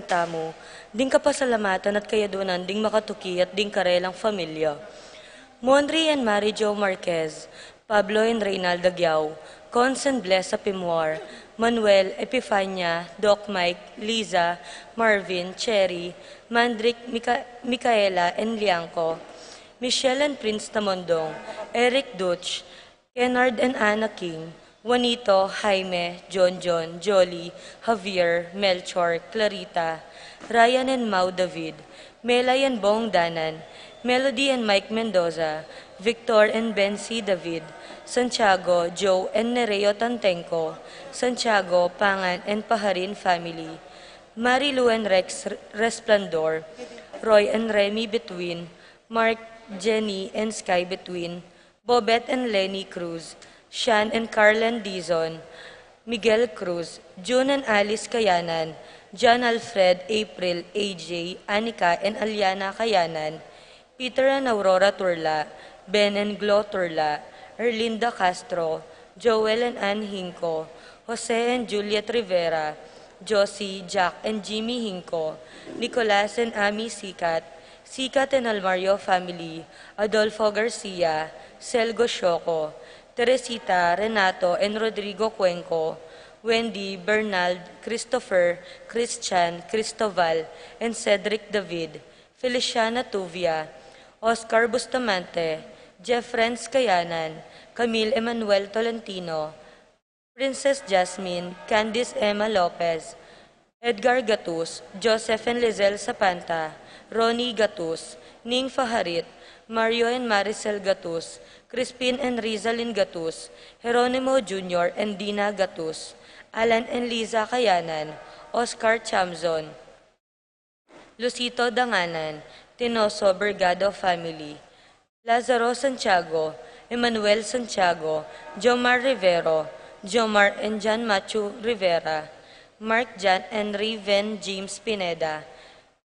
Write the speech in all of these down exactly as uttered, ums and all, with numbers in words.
tamu, ding kapasalamatan at kayaduanan ding makatuki at ding karelang familia. Monri and Mary Jo Marquez, Pablo and Reynalda Giao, Cons and Bless Apimwar, Manuel, Epifania, Doc Mike, Liza, Marvin, Cherry, Mandrick, Mica-, Micaela and Liangco, Michelle and Prince Tamondong, Eric Dutch, Kennard and Anna King, Juanito, Jaime, John John, Jolly, Javier, Melchor, Clarita, Ryan and Mau David, Melay and Bong Danan, Melody and Mike Mendoza, Victor and Bency David, Santiago, Joe and Nereo Tantenco, Santiago, Pangan and Paharin family, Marilu and Rex Resplendor, Roy and Remy Between, Mark, Jenny and Sky Between, Bobet and Lenny Cruz, Shan and Carlen Dizon, Miguel Cruz, June and Alice Kayanan, John Alfred, April, A J, Anika and Aliana Kayanan, Peter and Aurora Turla, Ben and Glo Turla, Erlinda Castro, Joel and Ann Hinco, Jose and Juliet Rivera, Josie, Jack and Jimmy Hinco, Nicolas and Amy Sikat, Sikat and Almario family, Adolfo Garcia, Selgo Sioco, Teresita, Renato and Rodrigo Cuenco, Wendy, Bernald, Christopher, Christian, Cristobal, and Cedric David, Feliciana Tuvia, Oscar Bustamante, Jeff Renz Kayanan, Camille Emmanuel Tolentino, Princess Jasmine, Candice Emma Lopez, Edgar Gatus, Joseph and Lizelle Sapanta, Ronnie Gatus, Ning Faharit, Mario and Maricel Gatus, Crispin and Rizalin Gatus, Jeronimo Junior and Dina Gatus, Alan and Liza Kayanan, Oscar Chamzon, Lucito Danganan, Tinoso Bergado family, Lazaro Santiago, Emmanuel Santiago, Jomar Rivero, Jomar and John Machu Rivera, Mark John Henry Ven James Pineda,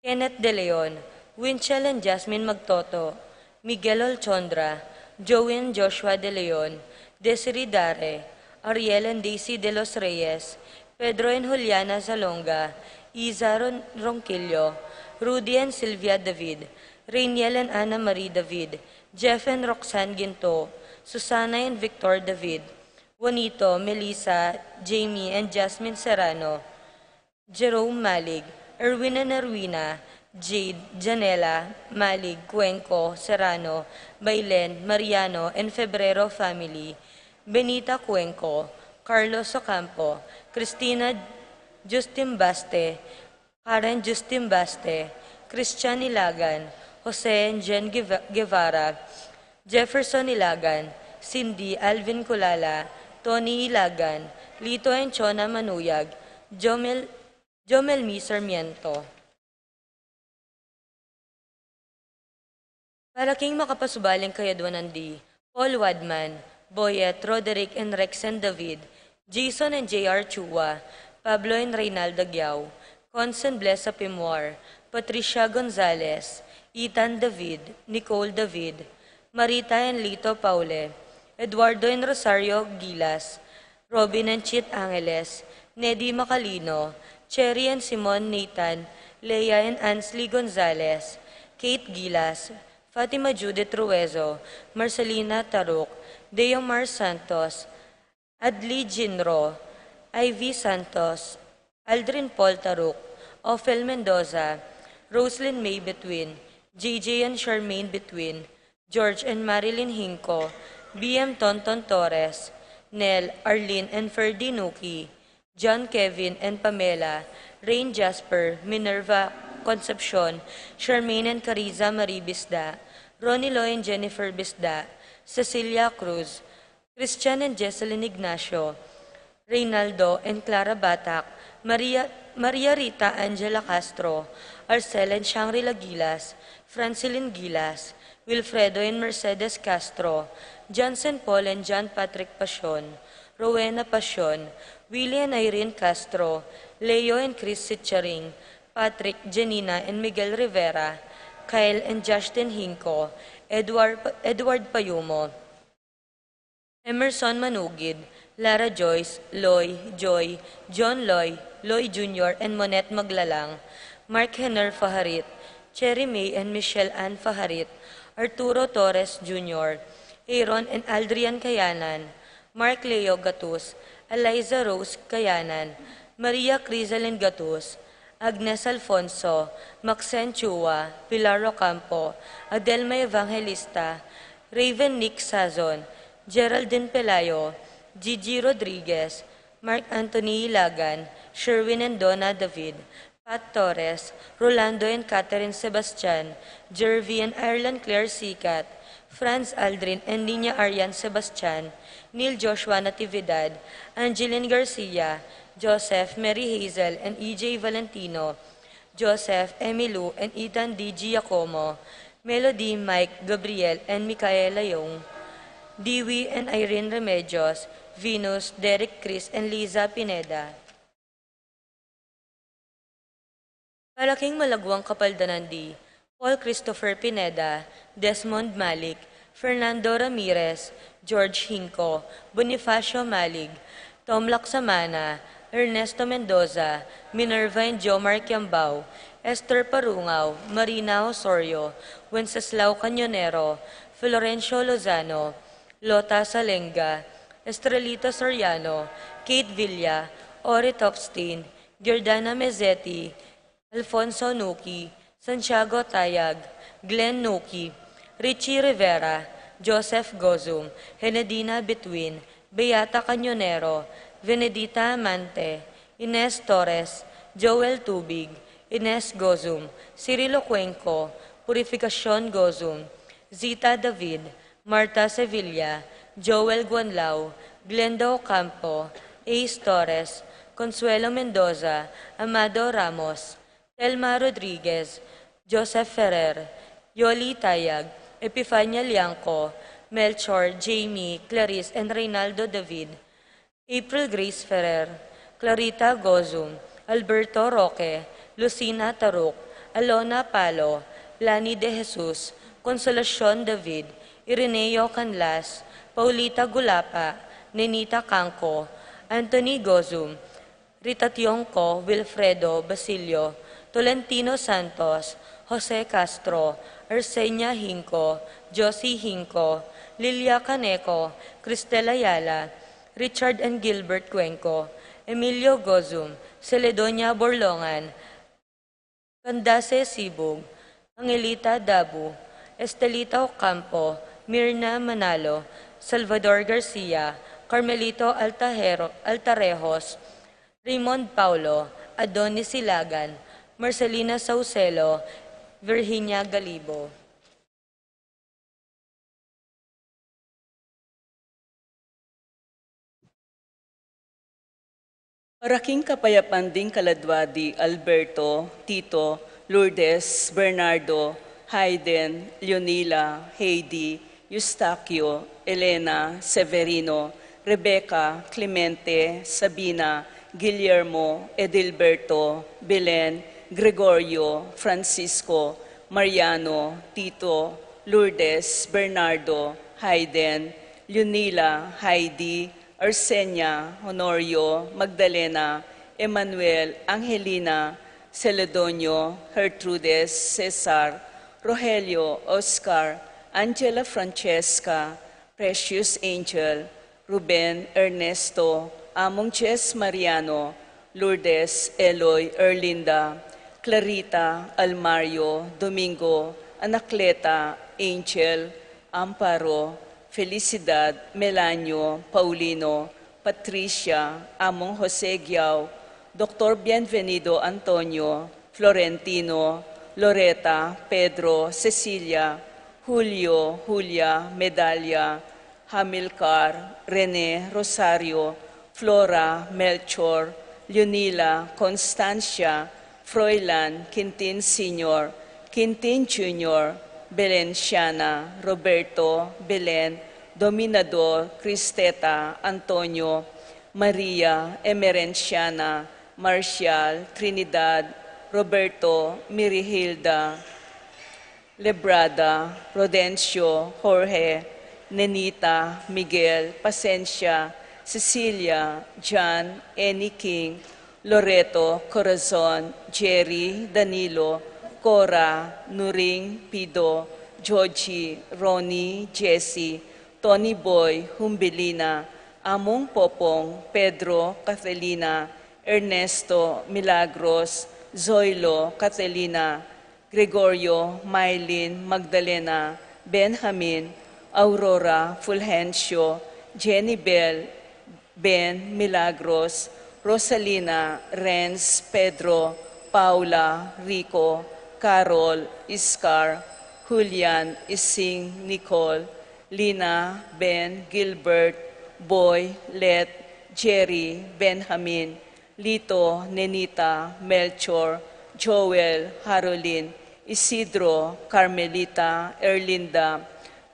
Kenneth De Leon, Winchell and Jasmine Magtoto, Miguel Olchondra, Joey and Joshua De Leon, Desiree Dare, Ariel and Daisy De Los Reyes, Pedro and Juliana Zalonga, Iza Ron-, Ronquillo, Rudy and Sylvia David, Rainiel and Anna Marie David, Jeff and Roxanne Ginto, Susana and Victor David, Juanito, Melissa, Jamie and Jasmine Serrano, Jerome Malig, Erwin and Erwina, Jade, Janela, Malig, Cuenco, Serrano, Bailen, Mariano, and Febrero family, Benita Cuenco, Carlos Ocampo, Christina Justin Baste, Karen Justin Baste, Christian Ilagan, Jose and Jen Gueva-, Guevara, Jefferson Ilagan, Cindy, Alvin Culala, Tony Ilagan, Lito and Chona Manuyag, Jomel, Jomelmi Sarmiento. Para king makapasubaling kayaduanan di, Paul Wadman, Boyet, Roderick and Rex and David, Jason and J R Chua, Pablo and Reynalda Giao, Cons and Bless Apimwar, Patricia Gonzalez, Ethan David, Nicole David, Marita and Lito Paule, Eduardo and Rosario Gilas, Robin and Chit Angeles, Nedi Macalino, Cherry and Simon Nathan, Leia and Ansley Gonzalez, Kate Gilas, Fatima Judith Ruezo, Marcelina Taruk, Deomar Santos, Adli Jinro, Ivy Santos, Aldrin Paul Taruk, Ophel Mendoza, Roslyn May Between, J J and Charmaine Between, George and Marilyn Hinco, B M Tonton Torres, Nel, Arlene and Ferdy Nuki, John Kevin and Pamela, Rain Jasper, Minerva Concepcion, Charmaine and Cariza Marie Bisda, Ronilo and Jennifer Bisda, Cecilia Cruz, Christian and Jesselyn Ignacio, Reynaldo and Clara Batak, Maria, Maria Rita Angela Castro, Arcel and Shangri-La Gilas, Francilyn Gilas, Wilfredo and Mercedes Castro, Johnson Paul and John Patrick Pasion, Rowena Pasion, Willie and Irene Castro, Leo and Chris Sitcharing, Patrick, Janina and Miguel Rivera, Kyle and Justin Hinco, Edward, Edward Payumo, Emerson Manugid, Lara Joyce, Loy, Joy, John Loy, Loy Junior and Monette Maglalang, Mark Henner Faharit, Cherry May and Michelle Ann Faharit, Arturo Torres Junior, Aaron and Aldrian Kayanan, Mark Leo Gatus, Eliza Rose Kayanan, Maria Crisalin Gatus, Agnes Alfonso, Maxen Chua, Pilar Ocampo, Adelma Evangelista, Raven Nick Sazon, Geraldine Pelayo, Gigi Rodriguez, Mark Anthony Ilagan, Sherwin and Donna David, Pat Torres, Rolando and Catherine Sebastian, Jervy and Ireland Claire Sicat, Franz Aldrin and Nina Arian Sebastian, Neil Joshua Natividad, Angeline Garcia, Joseph, Mary Hazel and E J Valentino, Joseph, Emilou and Ethan D Giacomo, Melody, Mike, Gabriel and Micaela Young, Dewey and Irene Remedios, Venus, Derek, Chris and Liza Pineda. Para king malagwang kapaldanan di Paul Christopher Pineda, Desmond Malik, Fernando Ramirez, George Hinco, Bonifacio Malig, Tom Laksamana, Ernesto Mendoza, Minerva and Jomar Kiambao, Esther Parungaw, Marina Osorio, Wenceslao Cañonero, Florencio Lozano, Lota Salenga, Estrelita Soriano, Kate Villa, Ori Topstein, Giordana Mezzetti, Alfonso Nuki, Santiago Tayag, Glenn Nuki, Richie Rivera, Joseph Gozum, Henedina Between, Beata Cañonero, Venedita Amante, Ines Torres, Joel Tubig, Ines Gozum, Cirilo Cuenco, Purificacion Gozum, Zita David, Martha Sevilla, Joel Guanlao, Glenda Ocampo, Ace Torres, Consuelo Mendoza, Amado Ramos, Telma Rodriguez, Joseph Ferrer, Yoli Tayag, Epifania Liangco, Melchor, Jamie, Clarice, and Reynaldo David, April Grace Ferrer, Clarita Gozum, Alberto Roque, Lucina Taruk, Alona Palo, Lani De Jesus, Consolacion David, Ireneo Canlas, Paulita Gulapa, Nenita Canco, Anthony Gozum, Rita Tiongco, Wilfredo Basilio, Tolentino Santos, Jose Castro, Arsenia Hinco, Josie Hinco, Lilia Caneco, Cristel Ayala, Richard and Gilbert Cuenco, Emilio Gozum, Celedonia Borlongan, Candace Sibug, Angelita Dabu, Estelita Ocampo, Mirna Manalo, Salvador Garcia, Carmelito Altahero-, Altarejos, Raymond Paulo, Adonis Silagan, Marcelina Saucelo, Virginia Galibo. Para king kapayapan ding kaladwa di Alberto, Tito, Lourdes, Bernardo, Hayden, Leonila, Heidi, Eustaquio, Elena, Severino, Rebecca, Clemente, Sabina, Guillermo, Edilberto, Belen, Gregorio, Francisco, Mariano, Tito, Lourdes, Bernardo, Hayden, Leonila, Heidi, Arsenia, Honorio, Magdalena, Emmanuel, Angelina, Celedonio, Gertrudes, Cesar, Rogelio, Oscar, Angela Francesca, Precious Angel, Ruben, Ernesto, Among Jess Mariano, Lourdes, Eloy, Erlinda, Clarita, Almario, Domingo, Anacleta, Angel, Amparo, Felicidad, Melanio, Paulino, Patricia, Among Jose Giao, Doktor Bienvenido Antonio, Florentino, Loreta, Pedro, Cecilia, Julio, Julia, Medalia, Hamilcar, Rene, Rosario, Flora, Melchor, Leonila, Constancia, Froilan, Quintin Senior, Quintin Junior, Belenciana, Roberto, Belen, Dominador, Cristeta, Antonio, Maria, Emerenciana, Marcial, Trinidad, Roberto, Mirihilda, Lebrada, Rodencio, Jorge, Nenita, Miguel, Pasencia, Cecilia, John, Annie King, Loreto, Corazon, Jerry, Danilo, Cora, Nuring, Pido, Georgie, Ronnie, Jesse, Tony Boy, Humbilina, Among Popong, Pedro, Catalina, Ernesto, Milagros, Zoilo, Catalina, Gregorio, Mylene, Magdalena, Benjamin, Aurora, Fulgencio, Jenny Bell, Ben, Milagros, Rosalina, Renz, Pedro, Paula, Rico, Carol, Iscar, Julian, Ising, Nicole, Lina, Ben, Gilbert, Boy, Let, Jerry, Benjamin, Lito, Nenita, Melchor, Joel, Harolin, Isidro, Carmelita, Erlinda,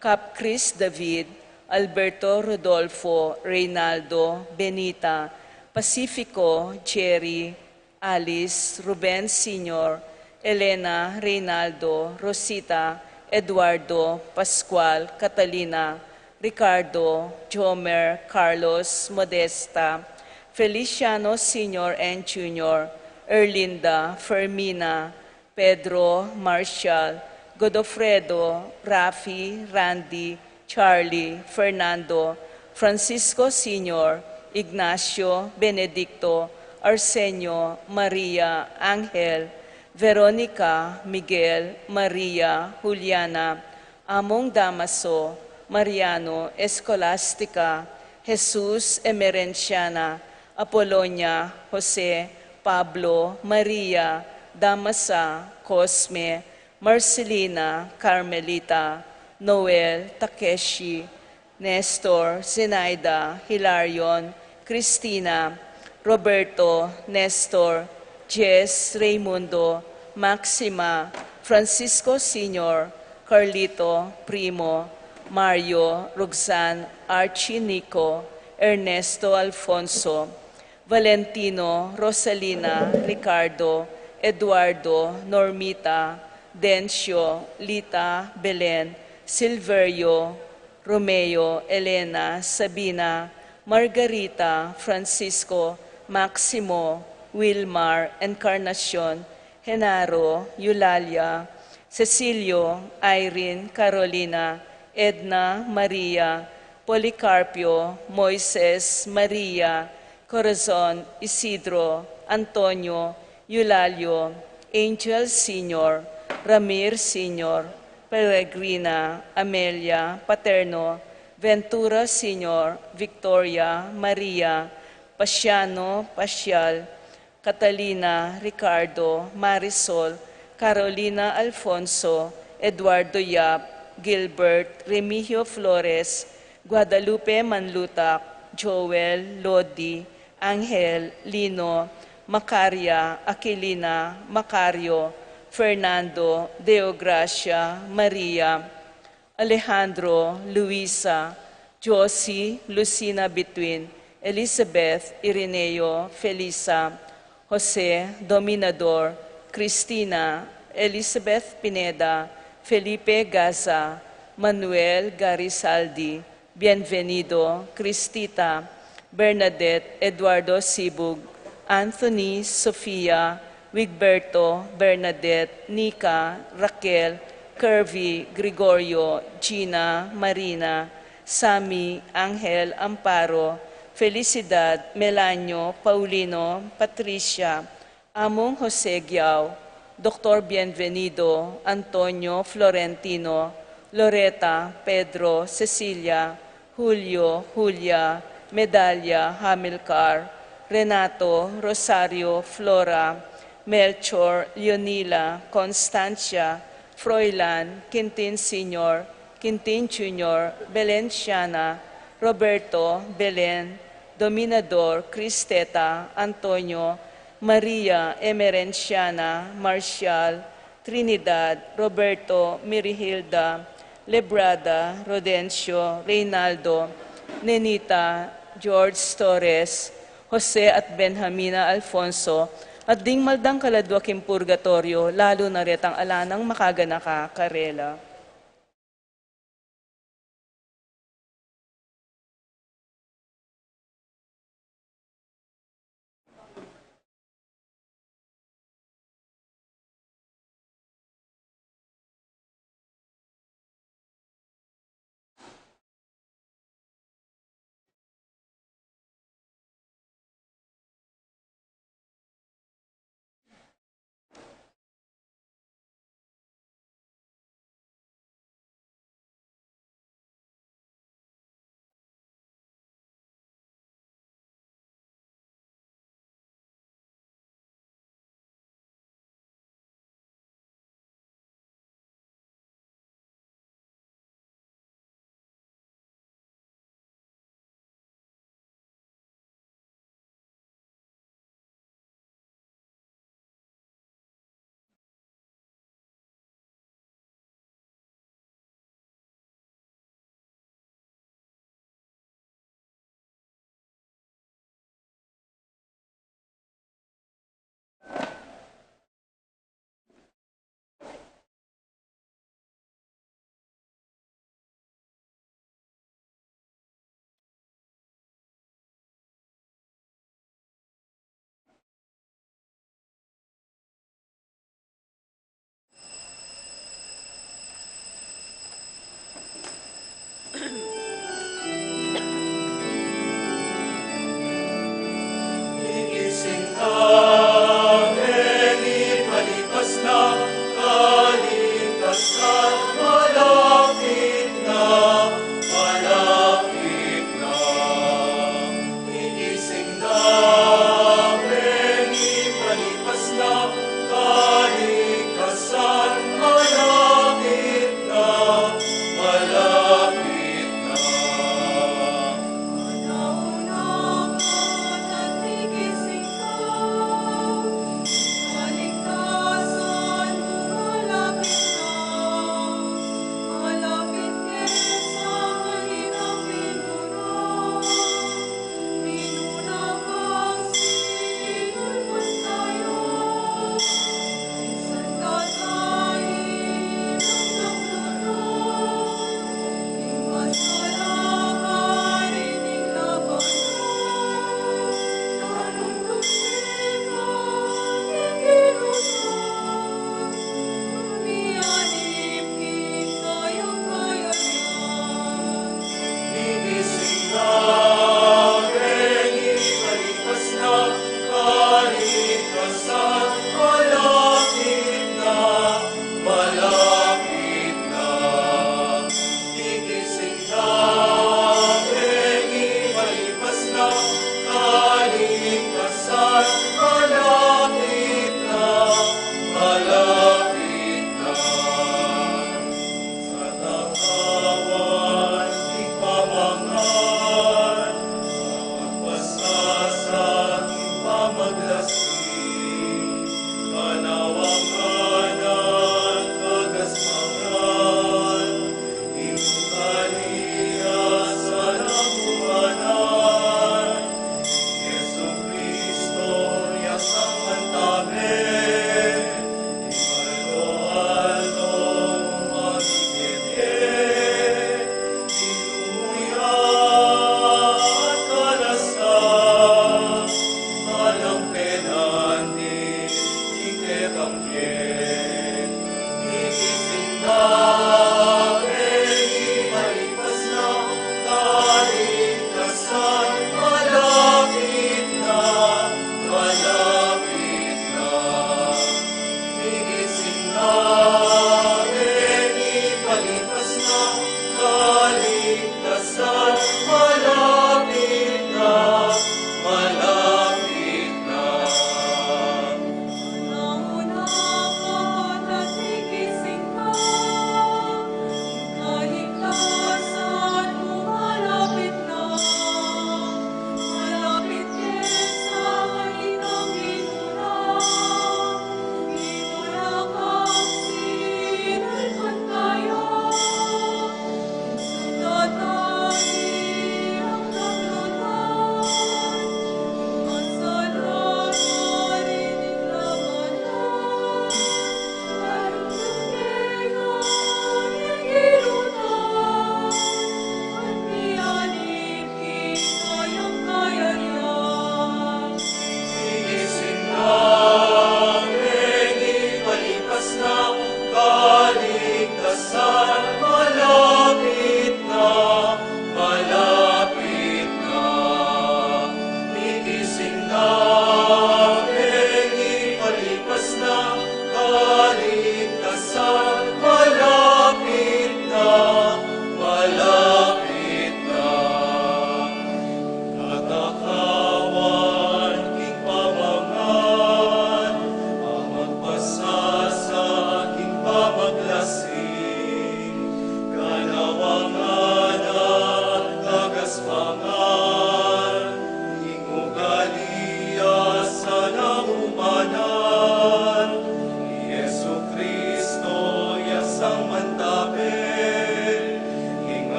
Cap Chris David, Alberto, Rodolfo, Reynaldo, Benita, Pacifico, Jerry, Alice, Ruben Senior, Elena, Reynaldo, Rosita, Eduardo, Pascual, Catalina, Ricardo, Jomer, Carlos, Modesta, Feliciano Senior and Junior, Erlinda, Fermina, Pedro, Marshall, Godofredo, Rafi, Randy, Charlie, Fernando, Francisco Senior, Ignacio, Benedicto, Arsenio, Maria, Angel, Veronica, Miguel, Maria, Juliana, Among Damaso, Mariano, Escolastica, Jesus, Emerenciana, Apolonia, Jose, Pablo, Maria, Damasa, Cosme, Marcelina, Carmelita, Noel, Takeshi, Nestor, Zenaida, Hilarion, Cristina, Roberto, Nestor, Jess, Raymundo, Maxima, Francisco Senior, Carlito, Primo, Mario, Roxanne, Archie, Nico, Ernesto, Alfonso, Valentino, Rosalina, Ricardo, Eduardo, Normita, Dencio, Lita, Belen, Silverio, Romeo, Elena, Sabina, Margarita, Francisco, Maximo, Wilmar, Encarnacion, Genaro, Eulalia, Cecilio, Irene, Carolina, Edna, Maria, Policarpio, Moises, Maria, Corazon, Isidro, Antonio, Eulalio, Angel Senior, Ramir Senior, Peregrina, Amelia, Paterno, Ventura Senior, Victoria, Maria, Pasiano, Pasial, Catalina, Ricardo, Marisol, Carolina, Alfonso, Eduardo Yap, Gilbert, Remigio Flores, Guadalupe Manlutak, Joel, Lodi, Angel, Lino, Macaria, Aquilina, Macario, Fernando, Deogracia, Maria, Alejandro, Luisa, Josie, Lucina Between, Elizabeth, Irineo, Felisa, Jose, Dominador, Cristina, Elizabeth Pineda, Felipe Gaza, Manuel Garisaldi, Bienvenido, Cristita, Bernadette, Eduardo Sibug, Anthony, Sofia, Wigberto, Bernadette, Nica, Raquel, Curvy, Gregorio, Gina, Marina, Sammy, Angel, Amparo, Felicidad, Melanio, Paulino, Patricia, Among Jose Giao, Doktor Bienvenido, Antonio, Florentino, Loreta, Pedro, Cecilia, Julio, Julia, Medalia, Hamilcar, Renato, Rosario, Flora, Melchor, Leonila, Constancia, Froilan, Quintin Senior, Quintin Junior, Belenciana, Roberto, Belen, Dominador, Cristeta, Antonio, Maria, Emerenciana, Marcial, Trinidad, Roberto, Mirihilda, Lebrada, Rodencio, Reynaldo, Nenita, George Torres, Jose at Benjamina Alfonso, at ding maldang kaladwa king purgatoryo, lalu na retang ala nang makaganaka karela.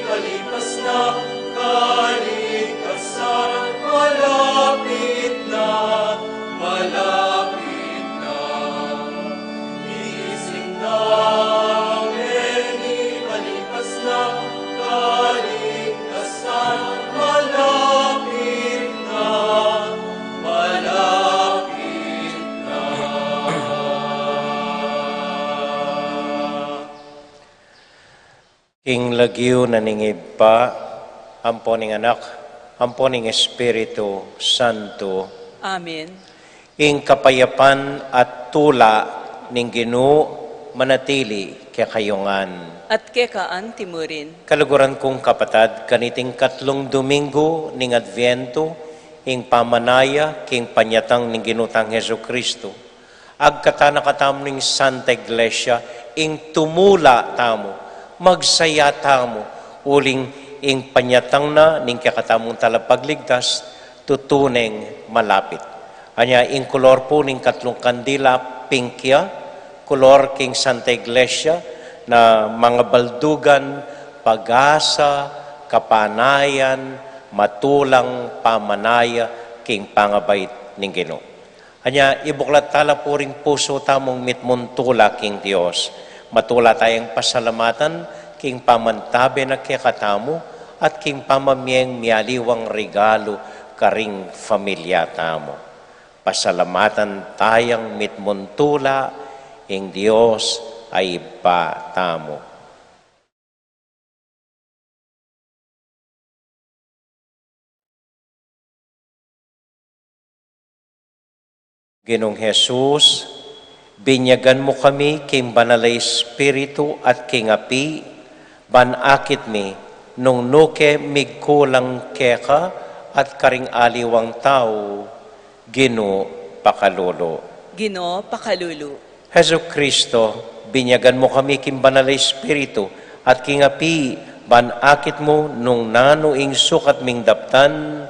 Palipas na, kaligtasan malapit na, malapit na. Iising na, ngeni palipas na, kaligtasan malapit na, malapit na. King lagyu na ning Ibpa, ampo ning Anak, ampo ning Espiritu Santo. Amen. Ing kapayapan at tula ning Ginu manatili kekayu ngan. At keka anti mu rin. Kaluguran kung kapatad, kaniting katlung Domingo ning Adviento, ing pamanaya king panyatang ning Ginu tang Jesucristo. Agkatan na katamu ning Santa Iglesia, ing tumula tamu, magsaya tamu, uling ing panyatang na ning kekatamung Talapagligtas, tutu neng malapit. Anya ing kulor pu ning katlung kandila, pink ya, kulor king Santa Iglesia, na mangabaldugan, pag-asa, kapanayan, matulang, pamanaya, king pangabait ning Ginu. Anya, ibuklat tala pu ring pusu tamung mitmung tula king Dios. Matula tayang pasalamatan king pamantabe na kekatamu at king pamamieng mialiwang regalu karing familia tamu. Pasalamatan tayang mitmung tula ing Dios a Ibpa tamu. Ginung Jesus, binyagan mu kami king Banal a Espiritu at king api, ban akit mi nung nu ke migkulang keka at karing aliwang tau, Ginu, pakalulu. Ginu, pakalulu. Jesucristo, binyagan mu kami king Banal a Espiritu at king api, ban akit mu nung nanu ing sukat ming daptan,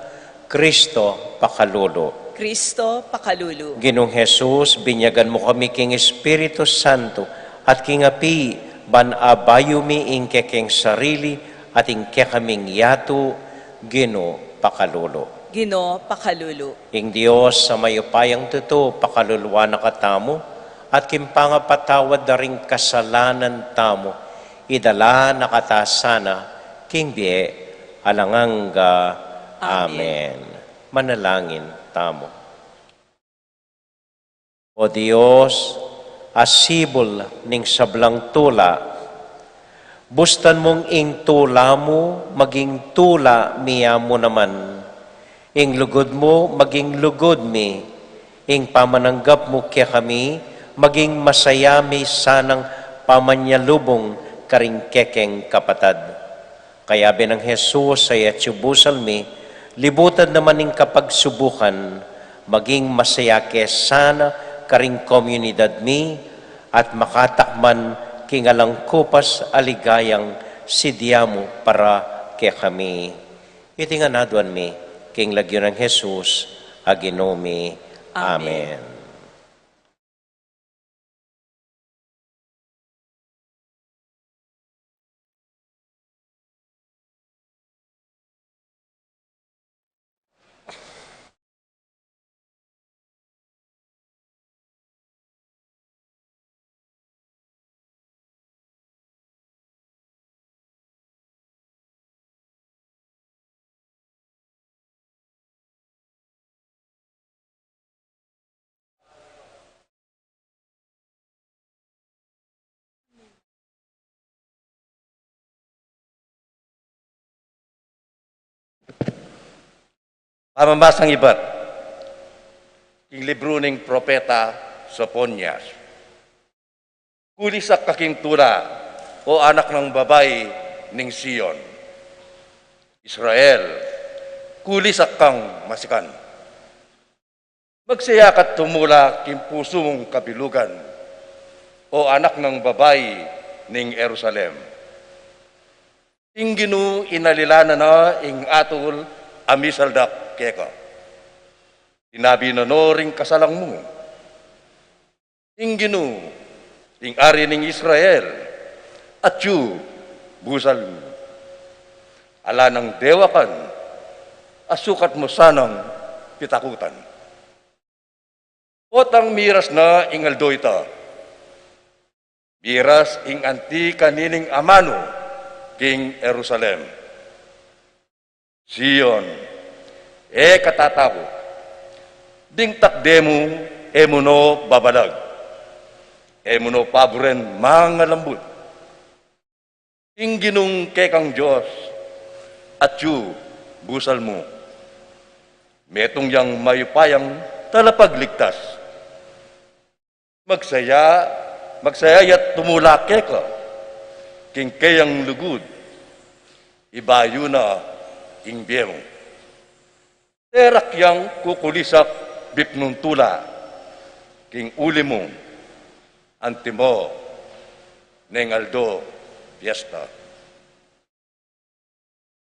Cristo, pakalulu. Cristo, pakalulu. Ginung Jesus, binyagan mu kami king Espiritu Santo at king api, ban abayu mi ing kekeng sarili at ing kekaming yatu, Ginu, pakalulu. Ginu, pakalulu. Ing Dios a mayupayang tutu, pakaluluan na katamu, at king pangapatawad da ring kasalanan tamu, idala na kata sana king bie alang angga. Amen. Amen. Manalangin tamu. O Dios, a sibul ning sablang tula, bustan mung ing tula mu maging tula mi mu naman, ing lugud mu maging lugud mi, ing pamananggap mu kekami maging masaya mi sanang pamanyalubung karing kekeng kapatad. Kayabe nang Jesus a atyu busal mi, libutan da man ing kapagsubukan, maging masaya ke sana karing komunidad mi, at makatakman king alang kupas a ligayang sidya mu para kekami. Iti ngan aduan mi king lagyu nang Jesus a Ginu mi. Amen. Amen. Pamamasang ibat king libru ning propeta Sofonias. Kulisak ka king tula, o anak nang babai ning Sion. Israel, kulisak kang masikan. Magsaya ka't tumula king pusu mung kabilugan, o anak nang babai ning Jerusalem. Ing Ginu inalilan na ing atul a misaldak keka. Tinabi na no ring kasalang mu. Ing Ginu, ing Ari ning Israel, atyu busal mi. Ala nang dewakan, a sukat mu sanang pitakutan. Potang miras na ing aldo ita, miras ing anti kanining amanu king Jerusalem. Sion, e ka tatakut, ding takde mu e mu no babalag, e mu no paburen mangalambut. Ing Ginung kekang Dios, atyu busal mu. Metung yang mayupayang talapagligtas. Magsaya, magsaya ya't tumula keka, king keyang lugud, ibayu na ing bie mu. Terak yang kukulisak mipnung tula, king uli mu, antimo neng aldo piesta.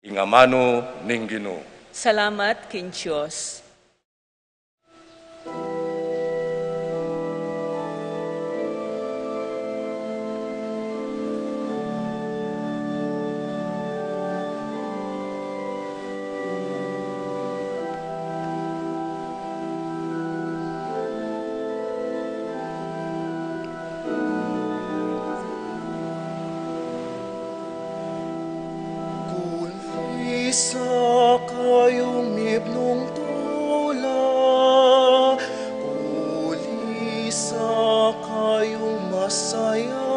Ing amanu ning Ginu. Salamat king Dios. Kulisak kayung mipnung tula, kulisak kayung masaya.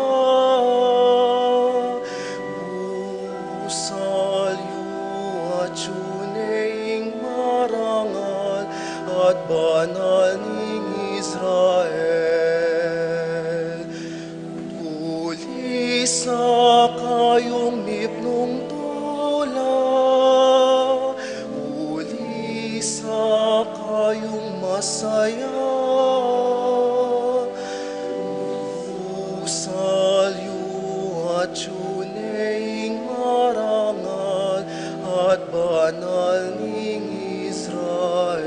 Busal yu atyu ne ing marangal at banal ning Israel. Kulisak kayung mipnung tula, kulisak kayung masaya. Busal yu atyu ne ing marangal at banal ning Israel.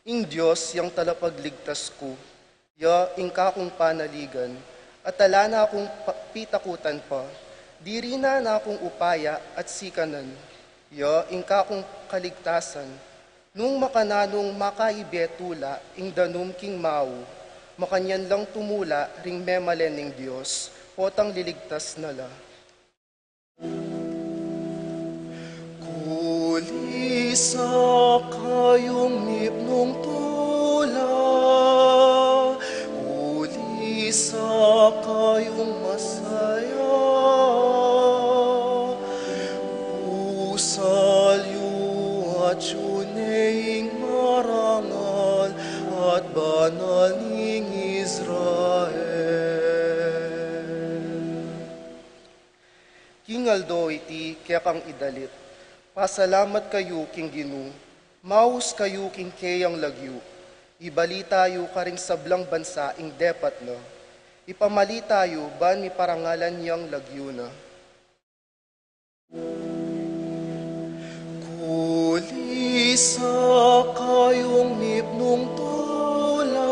Ing Dios yang talapagligtas ku, ya ing kakung panaligan, at ala na kung pa-, pitakutan pa, diri na na kung upaya at sikanan, ya ing kakung kaligtasan. Nung makananung makaibe tula ing danum king mau, makanyan lang tumula ring memalen ning Dios, potang liligtas na la. Kulisak kayung mipnung tula, kulisak kayung masaya. Busal yu atyu ne ing marangal at banal ning Israel. King aldo iti kekang idalit, pasalamat kayu king Ginu, maus kayu king keyang lagyu. Ibalita yu karing sablang bansa ing depat na. Ipamalita yu ban miparangalan yang lagyu na. Kulisak kayung mipnung tula,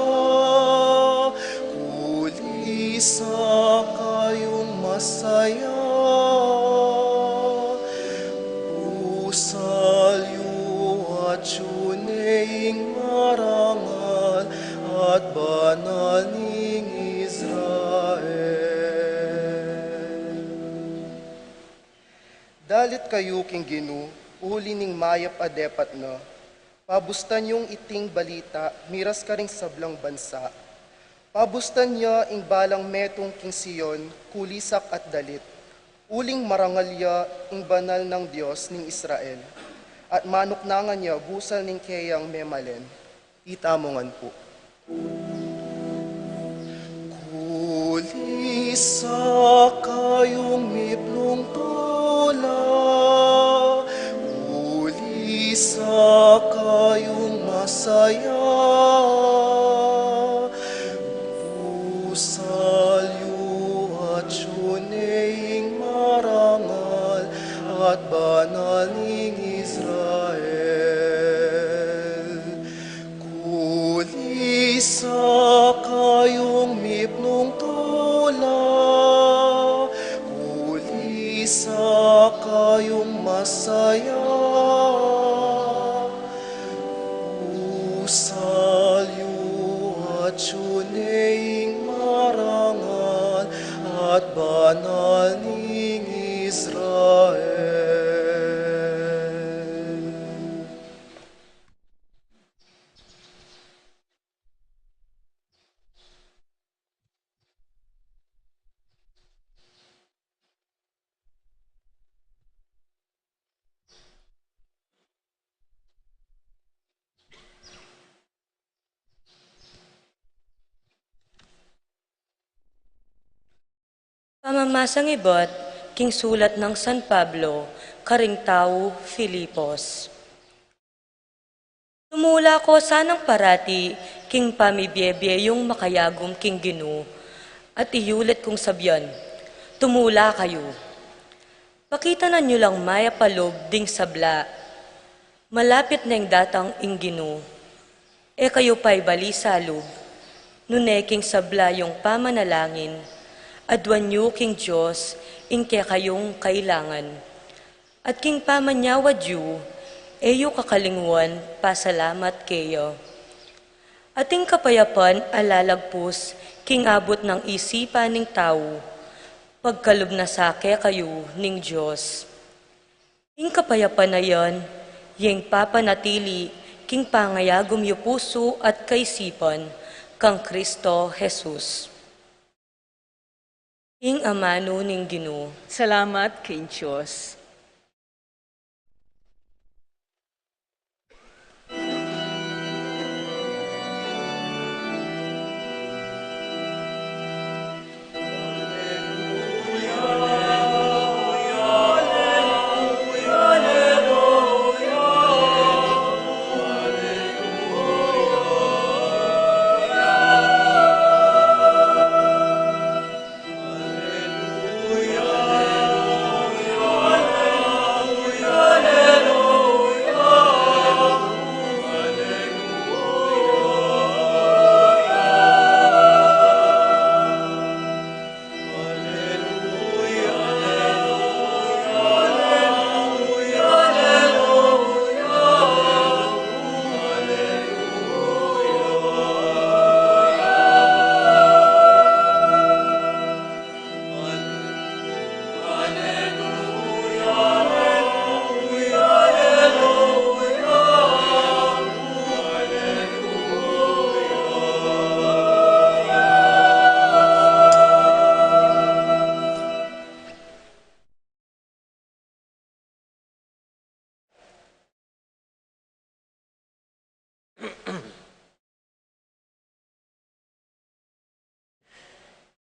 kulisak kayung masaya. Busal yu atyu ne ing marangal at banal ning Israel. Dalit kayu king Ginu, uli ning mayap a depat na. Pabustan yung iting balita miras karing sablang bansa. Pabustan ya ing balang metung king Sion, kulisak at dalit. Uling marangal ya ing banal nang Dios ning Israel, at manuknangan ya busal ning keyang memalen. Ita mu ngan pu. Kulisak kayung mipnung tula, kulisak kayung masaya. Busal yu atyu ne ing marangal at banal ning Israel. Kulisak kayung mipnung tula, kayung masaya. Usal yu atyu ne ing marangal at banal ning Israel. Pamamasang ibat king sulat nang San Pablo karing tau Filipos. Tumula ko sanang parati king pamibiebie yung makayagum king Ginu, at iyulit kung sabyan, tumula kayu. Pakitanan yu lang mayap a lub ding sabla. Malapit neng datang ing Ginu. E kayu paibali salub, nune king sabla yung pamanalangin, aduan yu king Dios ing kekayung kailangan. At king pamanyawad yu, e yu kakalingwan pasalamat keya. At ing kapayapan a lalagpus king abut nang isipan ning tau, pagkalub na sa kekayu ning Dios. Ing kapayapan a yan, yeng papanatili king pangayagum yu pusu at kaisipan kang Kristo Jesus. Ing amanu ning Ginu. Salamat king Dios.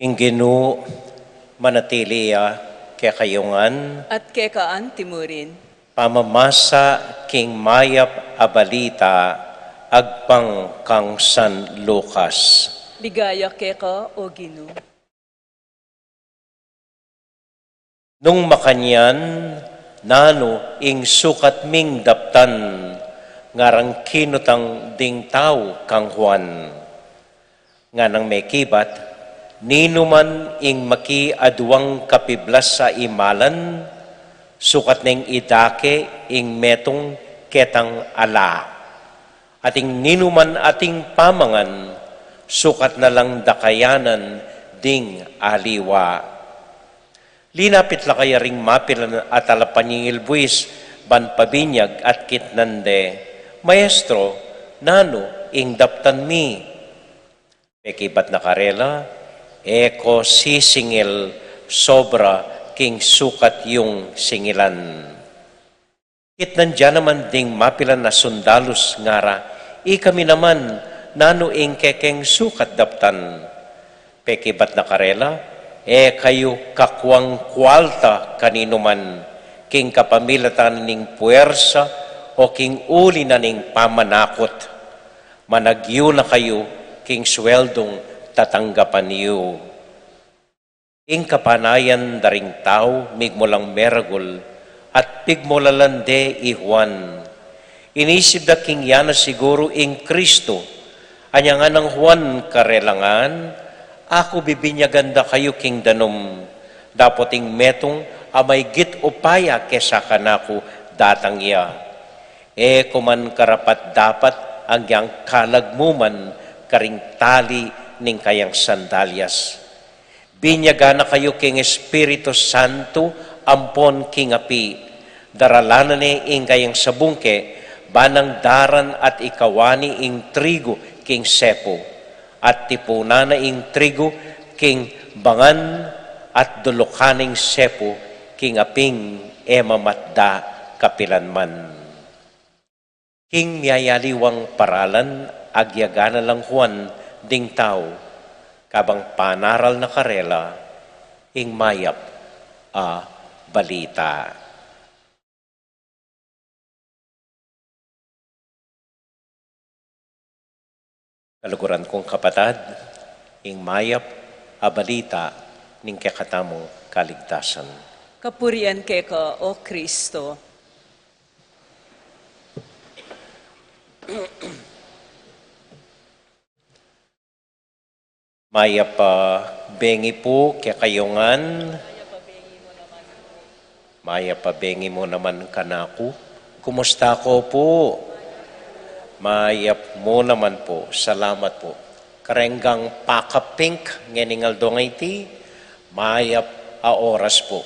Ing Ginu manatili ya kekayu ngan. At keka anti mu rin. Pamamasa king mayap a balita agpang kang San Lucas. Ligaya keka, O Ginu. Nung makanyan, nanu ing sukat ming daptan? Ngarang kinutang ding tau kang Juan. Nganang mekibat, ninuman ing makiaduang kapiblas a imalan, sukat neng idake ing metung ketang ala. At ing ninuman ating pamangan, sukat na lang dakayanan ding aliwa. Linapit la kaya ring mapilan a talapanyingil buis ban pabinyag at kitnan de, "Maestro, nanu ing daptan mi?" Pekibat na karela, "E ko sisingil sobra king sukat yung singilan." Kitnan da naman ding mapilan a sundalus, ngara, "Ikami naman, nanu ing kekeng sukat daptan?" Pekibat na karela, "E kayu kakuang kualta kaninuman, king kapamilatan ning puersa o king uli na ning pamanakut. Managyu na kayu king sweldung tatanggapan yu." Ing kapanayan da ring tau migmulang meragul at pigmulalan de i Juan. Inisip da king ya na siguru ing Kristu. Anya nganang Juan karela ngan, "Aku bibinyagan da kayu king danum, dapot ing metung a maygit upaya kesa kanaku datang ya. E ku man karapat-dapat agyang kalag mu man karing tali ning kayang sandalyas. Binyagan na kayu king Espiritu Santo ampon king api. Daralan na ne ing kayang sabungke, banang daran at ikawani ing trigu king sepu, at tipunan na ing trigu king bangan, at dulukan ing sepu king aping e mamatda kapilan man. King miyayaliwang paralan, agyaga na lang Juan ding tau, kabang panaral na karela ing mayap a balita. Kaluguran kung kapatad, ing mayap a balita ning kekatamung kaligtasan. Kapurian keka, O Kristo. Mayap a bengi pu kekayu ngan. Mayap a bengi mu naman kanaku. Kumusta ko pu? Mayap mu naman pu. Salamat pu. Kareng pakapink ngening aldo ngeni, mayap a oras pu.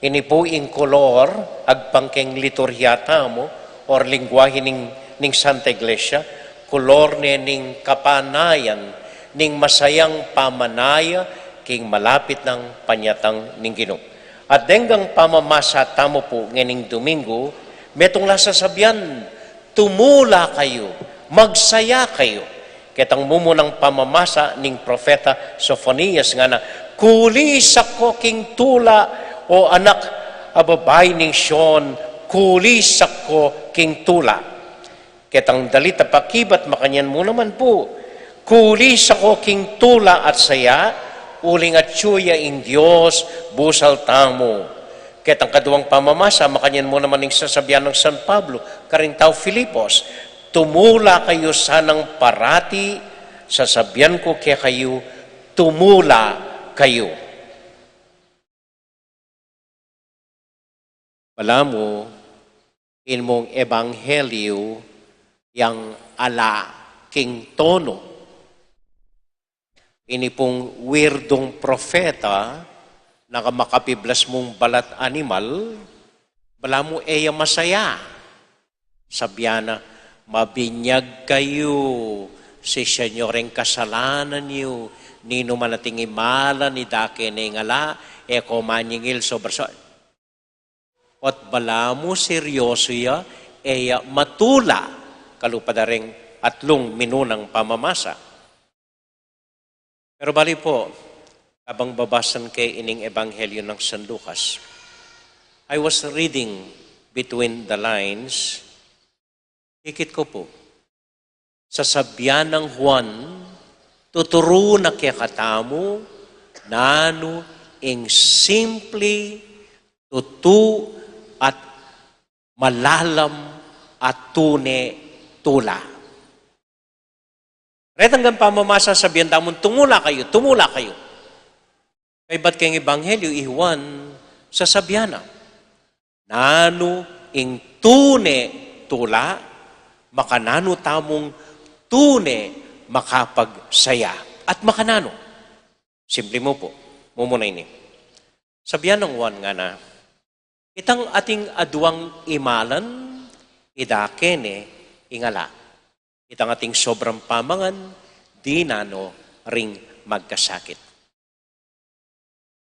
Ini pu ing kolor, agpang keng liturhia tamu, or lengguahe ning, ning Santa Iglesia, kolor ne ning kapanayan, ning masayang pamanaya, king malapit nang panyatang ning Ginu. At deng pamamasa tamu pu ngening Domingo, metung la sasabian, tumula kayu, magsaya kayu. Ketang mumunang pamamasa ning propeta Sofonias ngana, kulisak ko king tula, o anak a babai ning Sion, kulisak ko king tula. Ketang dalit a pakibat makanyan mu naman pu, kulisak ko king tula at saya, uling atyu ya ing Dios busal tamu. Ketang kaduang pamamasa makanyan mu naman ing sasabian nang San Pablo karing tau Filipos, tumula kayu sanang parati, sasabian ku kekayu, tumula kayu. Balamu, ing mung ebanghelyu yang ala king tonu. Ini pung wirdung propeta, nang makapiblas mung balat animal, balamu e ya masaya. Sabian na, mabinyag kayu, sisian yu ring kasalanan yu, ninu man ating imalan, idake ne ing ala, e ko manyingil sobra sa-, ot balamu seryoso ya, e ya matula, kalupa da ring atlung minunang pamamasa. Pero bali pu, kabang babasan ke ining Ebanghelyo nang San Lucas, I was reading between the lines, ikit ku pu, sasabian nang Juan, tuturu na kekatamu, nanu ing simple, tutu, at malalam a tune tula. Retang pamamasa sabian tamu, tumula kayu, tumula kayu. Kaybat keng Ebanghelyo i Juan, sasabian na, nanu ing tune tula, makananu tamung tune makapagsaya. At makananu? Simple mu pu, mumuna ini. Sabian nang Juan ngana, itang ating aduang imalan, idake ne ing ala. Itang ating sobrang pamangan, dinan no ring magkasakit.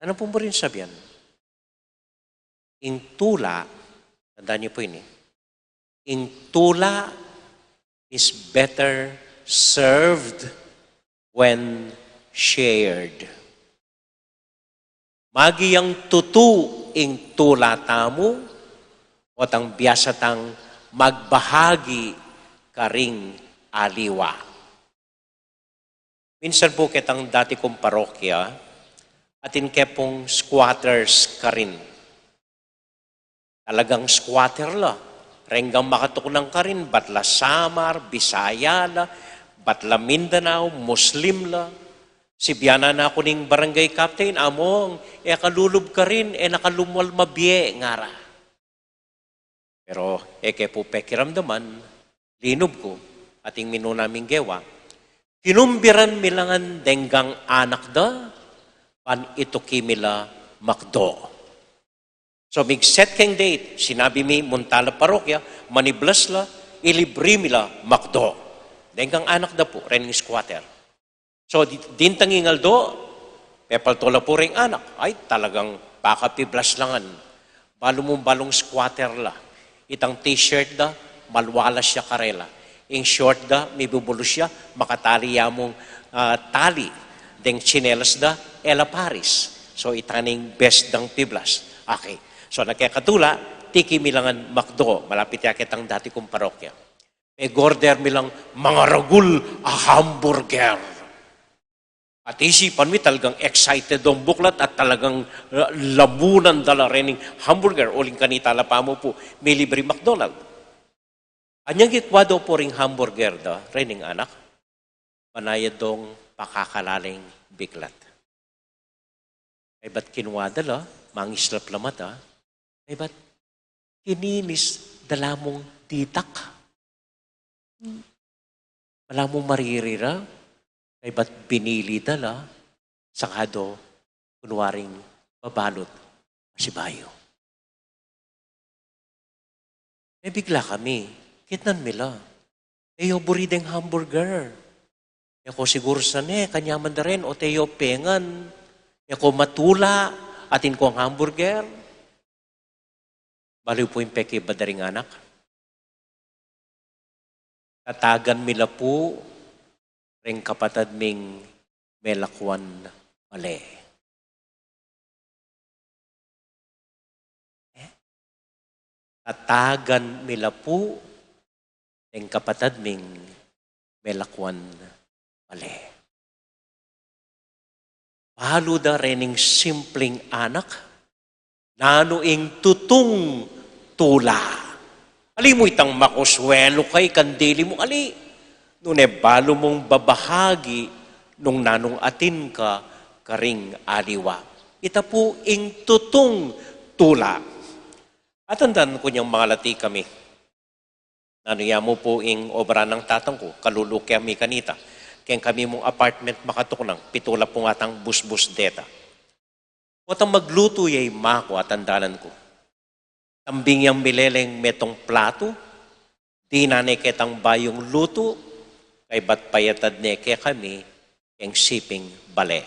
Nanu pu murin sabian? Ing tula, tandaan niyo po ini, ing tula is better served when shared. Maging tutu ing tula tamu, o tang biasa tang magbahagi karing aliwa. Minsan pu ketang dati kung parokya, atin ke pung squatters karin. Talagang squatter la. Renggang makatuknang karin, bat la Samar, Bisaya la, bat la Mindanao, Muslim la. Sibyanan na ku ning barangay captain, "Among, e ka lulub karin, e na ka lumual mabie," ngara. Pero e ke pu pekiramdaman, linub ku, ating minuna ming gewa, kinumbiran mi la ngan deng anak da, ban ituki mi la McDo. So, mig-set keng date, sinabi mi, munta la parokya, maniblas la, ilibri mi la McDo. Deng anak da pu, rening squatter. So, di-, dintang ing aldo, pepalto la pu reng anak. Ay, talagang pakapiblas la ngan. Balu mung balung squatter la. Itang t-shirt da, malualas ya karela. Ing short da, mibubulus ya, makatali ya mung, ah, tali. Deng tsinelas da, e la paris. So, ita ning best dang piblas. Okay. So, nakekatula, tiki mi la ngan McDo, malapit ya ketang dati kung parokya. Peg-order mi lang mangaragul a hamburger. At isipan mi talagang excited dong buklat at talagang, uh, lamunan da la rening hamburger. Uling kanita la pamu pu, milibri McDonald. Anyang ikwa do pu ring hamburger da, rening anak, manayad dong pakakalaling biklat. Kaybat kinua da la, mangislap la mata, kaybat kininis da la mung ditak. Ala mung mariri ra, kaybat binili da la, saka do kunwaring babalut pasibayu. Mebigla kami, kitnan mi la. E yo buri deng hamburger. E ko siguru sane, kanyaman da ren, o te yo pengan. E ko matula, atin kong hamburger. Baliw pu ing pekibad da ring anak. Tatagan mi la pu reng kapatad ming melakwan bale. Eh? Tatagan mi la pu reng kapatad ming melakwan bale. Balu da rening simpleng anak, nanu ing tutung tula. Ali mu itang makuswelu ka, ikang dili mu, ali. Nune balu mung babahagi nung nanung atin ka karing aliwa. Ita pu ing tutung tula. Atandan ku nyang mangalati kami. Nanu ya mu pu ing obra nang tatang ku, kalulu kami kanita. Keng kami mung apartment makatuknang, pitu la pu ngatang busbus deta. Potang maglutu ya i maku, atandanan ku. Tambing yang mileleng metung platu, dinan ne ketang bayung lutu, kaybat payatad ne kekami keng siping bale.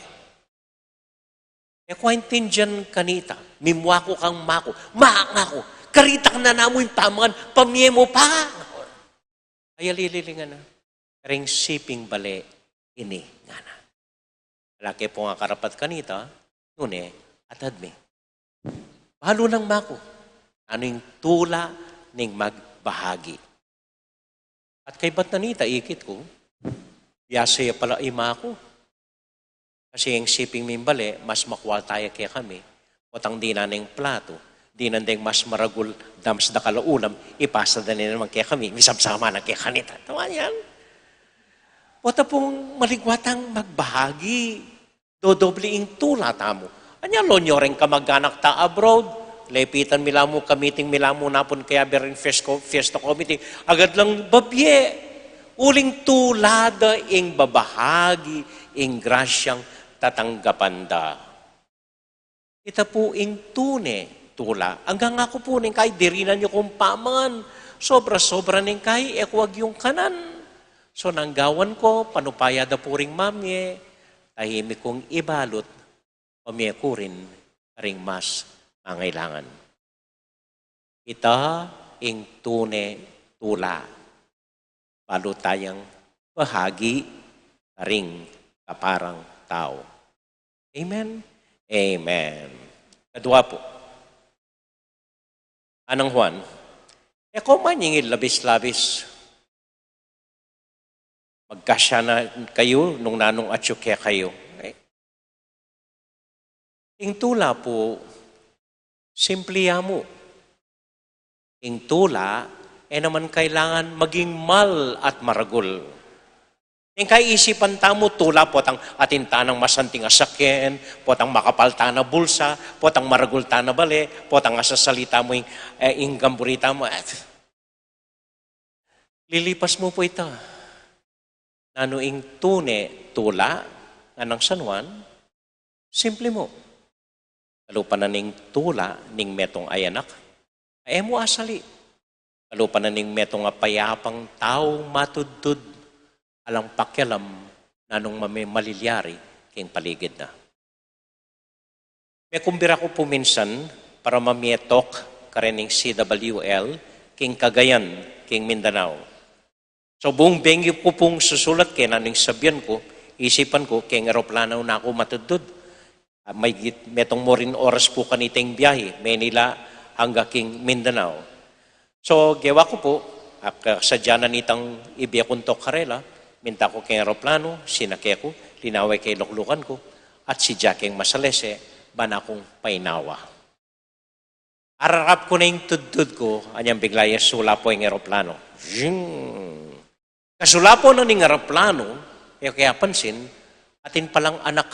E ku aintindian kanita, mimua ku kang maku, "Ma," ngaku, "karitak na namu ing pamangan, pamie mu pa." Ay, alililingan na. "Karing siping bale ini," ngana. Ala ke pung akarapat kanita, nune, atad mi. Balu nang maku, nanu ing tula ning magbahagi. At kaybat na nita, ikit ku, biasa ya pala i maku. Kasi ing siping ming bale, mas makwalta ya kekami. Potang dinan ne ing platu, dinan deng mas maragul, dams da kala ulam, ipasa da ne naman kekami, misabsama na kekanita. Tama yan? Pota pung maligwa tang magbahagi. Dodoble ing tula tamu. Anya, lonyo reng kamag-anak ta abroad, lepitan mi la mu, kamiting mi la mu napun kaya bereng fiesta, fiesta committee, agad lang babie. Uling tula da ing babahagi ing grasyang tatanggapan da. Ita pu ing tune tula. Anggang aku pu neng kai, dirinan yu kung pamangan. Sobra-sobra neng kai, e ku agyung kanan. So, nang gawan ku, panupaya da pu ring mamie, tahimik kung ibalut, pamie ku rin karing mas mangailangan. Ita ing tune tula. Balu tayang bahagi karing kaparang tau. Amen? Amen. Kadua pu. Anang Juan, e ko manyingil labis-labis. Magkasya na kayu nung nanung atyu kekayu. Eh, ing tula pu, simple ya mu. Ing tula, e naman kailangan maging mal at maragul. Ing kaisipan tamu, tula, potang atin tanang masanting a sakyan, potang makapal tana bulsa, potang maragul tana bale, potang asasalita mu ing, eh, ing gamburita mu. Eh, lilipas mu pu ita. Nanu ing tune tula nang San Juan? Simple mu. Kalupa na ning tula ning metung a anak a e mu asali. Kalupa na ning metung a payapang taung matudtud, alang pakialam nanung mame malilyari king paligid na. Mekumbira ku pu minsan para mamie talk karening C W L king Cagayan, king Mindanao. So, bung bengi ku pung susulat ke, nanu ing sabian ku, isipan ku, keng eroplano na ku matudtud. Ah, mayigit metung murin oras pu kanitang biahe, Manila angga king Mindanao. So, gewa ku pu, ak, ah, sadya na nitang ibie kung talk karela, minta ku keng eroplano, sinake ku, linawe ke luklukan ku, at sidya keng masalese, bana kung painawa. Ararap ku na ing tudtud ku, anyang bigla yang sulapo ing eroplano. Zing! Kasulapo na ning eroplano, e ku ke apansin, atin palang anak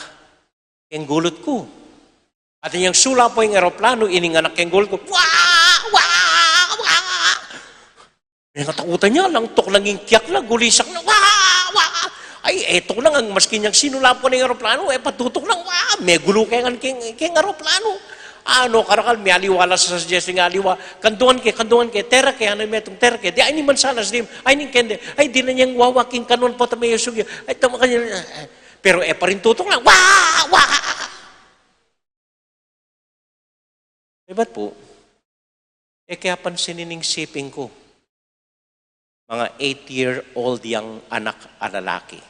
keng gulut ku. Atin yang sulapo ing eroplano, ining anak keng gulut ku. Wa! Wa! Wa! Mengatakutan ya, lang tuknang ing kiyak na, gulisak na, wa! Wa! Ay, e tuknang, maski yang sinulapo ning eroplano, e patutuknang, wa! Megulu ke ngan keng, keng eroplano. Ano, karakal, mialiwa la sa suggestion, aliwa. Kanduan ke, kanduan ke, tera ke, ano metung, tera ke. Di, ay, ni mansanas, di, ay, ning kende. Ay, di na yang wawa, king kanduan pa, tama yung sugya. Ay, tama kanya. Pero, e pa rin tutuknang, wa! Wa! Ibat pu, e ke apansinin ning siping ku. Mga eight-year-old yang anak a lalaki.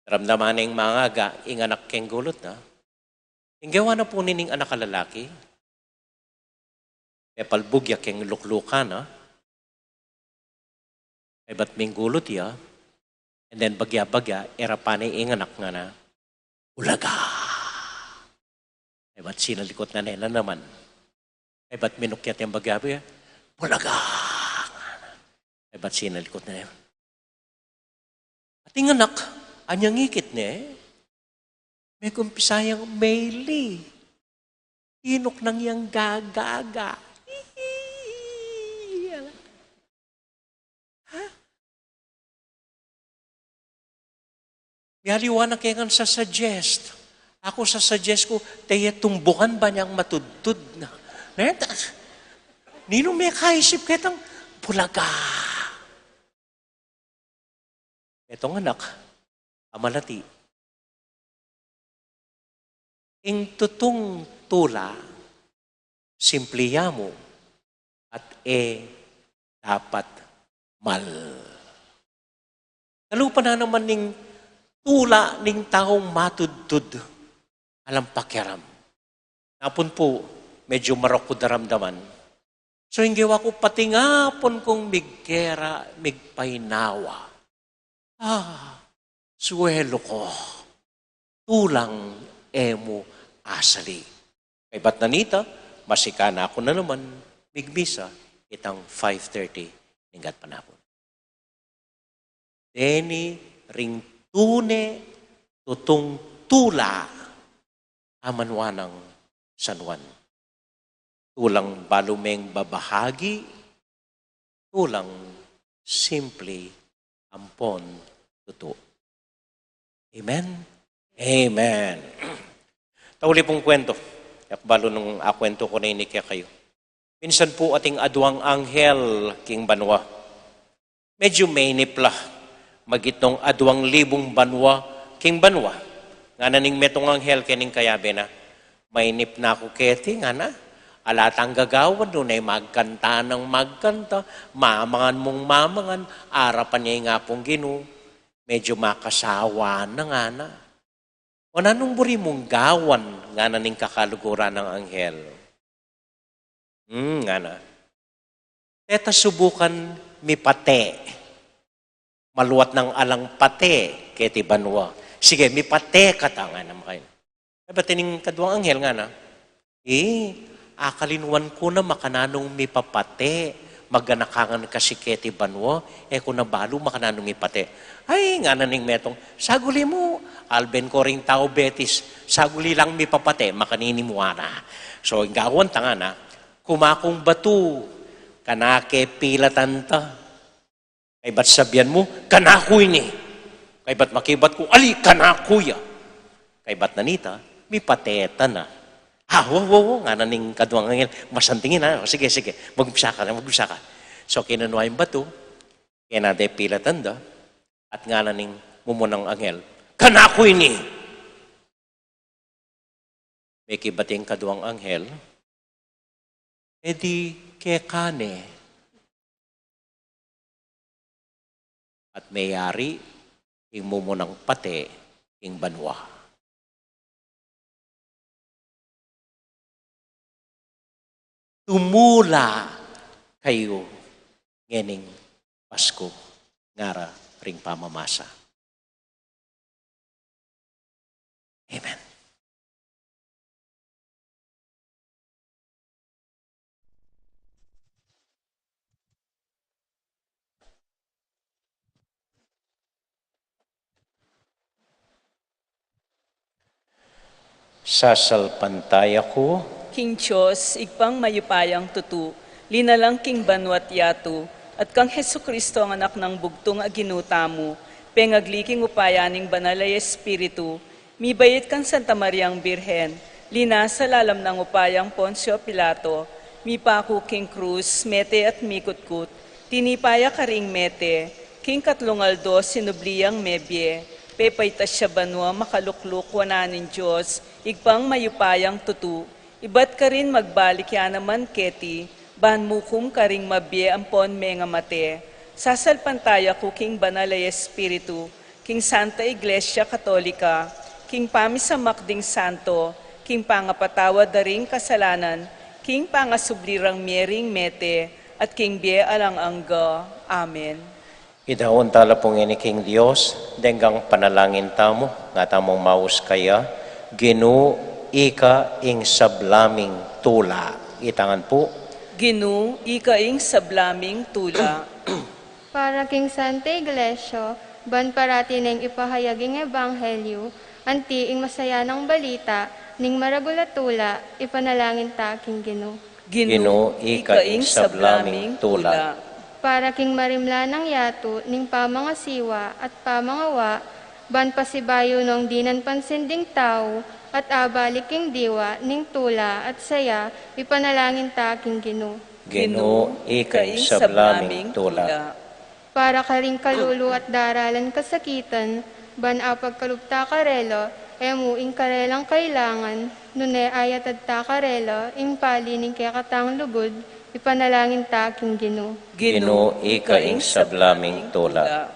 Ramdaman na ing mangaga, ing anak keng gulut na. Ing gewa na pu nining anak a lalaki, mepalbug ya keng luklukan na. Ibat minggulut ya. And then bagya-bagya, e ra pane ing anak ngana, "Bulaga!" Ibat sinalikut na ne na naman. Ibat minukyat yang bagya-bagya, "Bulaga!" Ibat sinalikut na ne. Ating anak, anyang ikit ne, mekumpisa yang meli. Tinuknang yang gagaga. Hihi! Ha? Mialiwa na ke ngan sasuggest. Aku sasuggest ku, teye tumbukan ba nyang matudtud na. Neta, ninu mekaisip ketang bulaga? Etong anak a malati. Ing tutung tula, simple ya mu, at e dapat mal. Kalupa na naman ning tula ning taung matudtud, alang pakiaram. Napun pu, medyu marok ku daramdaman. So, ing gewa ku, patingapun kung migkera, migpainawa. Ah, suelu ko. Tulang e mu asali. Kaybat na nita, masikan na ku na naman migmisa itang five thirty ning gatpanapun. Deni ring tune tutung tula a manwa nang San Juan. Tulang balu meng babahagi, tulang simple ampon tutu. Amen? Amen. Tauli pung kwento. Yak balu nung akwentu ku na ini kekayu. Minsan pu ating aduang anghel king banua. Medyu mainip la. Magitnung aduang libung banua king banua. Ngana ning metung anghel kening kayabe na, "Mainip na ku keti," ngana. "Ala tang gagawan, nune magkanta nang magkanta, mamangan mung mamangan, arapan ya ing Apung Ginu. Medyu makasawa na," ngana. "O nanung buri mung gawan?" ngana ning kakaluguran nang anghel. "Hmm," ngana. "Teta subukan mipate. Maluat nang alang pate keti banua. Sige, mipate kata," ngana makain. Kaybat ining kaduang anghel ngana, "E, akalinwan ku na makananung mipapate, Maganakan kasi keti banua, e ku na balu makananu mipate. Ay, ngana ning metung, saguli mu, alben ko ring tau betis, saguli lang mipapate, makanini mu ana. So, ing gawan ta ngana, kumakung batu, kanake pilatan ta. Kaybat sabian mu, kanaku ini. Kaybat makibat ku, ali, kanaku ya. Kaybat na nita, mipate ta na. Ha, wo, wo, wo, ngana ning kaduang anghel, masanting ina, o, sige, sige, magumpisa ka, magumpisa ka. So, kinanua ing batu, kena de pilatan da, at ngana ning mumunang anghel, kanaku ini. Mekibat ing kaduang anghel, e di keka ne. At meyari ing mumunang pate king banua. Tumula kayu ngening Pasku, ngara ring pamamasa. Amen. Sasalpantaya ku king Dios, Ibpang mayupayang tutu, linalang king banua't yatu, at kang Jesucristo, ang Anak nang bugtung a Ginu tamu, pengagli king upaya ning Banal a Espiritu, mibait kang Santa Mariang Birhen, linasa lalam nang upayang Poncio Pilato, mipaku king krus, mete at mikutkut, tinipa ya karing mete, king katlung aldo sinubli yang mebie, pepaitas ya banua, makalukluk wanan ning Dios, Ibpang mayupayang tutu, ibat karin magbalik ya naman keti, ban mukum karing mabie ampon mengamate. Sasalpantaya ku king Banal a Espiritu, king Santa Iglesia Katolika, king pamisamak ding santo, king pangapatawad da ring kasalanan, king pangasubli rang mie ring mete, at king bie alang angga. Amen. Idaun tala pu ngeni king Dios, deng panalangin tamu, nga tamung maus kaya, Ginu, ika ing sablaming tula. Itangan pu. Ginu, ika ing sablaming tula. Para king Santa Iglesia, ban parati neng ipahayag ing ebanghelyu, anti ing masayanang balita, ning maragul a tula, ipanalangin ta king Ginu. Ginu, ika ing sablaming tula. Para king marimla nang yatu ning pamangasiwa at pamangawa, ban pasibayu nung dinan pansin ding tau, at abalik king diwa ning tula at saya, ipanalangin ta king Ginu. Ginu, ika ing sablaming tula. Para karing kalulu at daralan kasakitan, ban apagkalub ta karela, e mu ing karelang kailangan, nune ayatad ta karela ing pali ning kekatang lugud, ipanalangin ta king Ginu. Ginu, ika ing sablaming tula.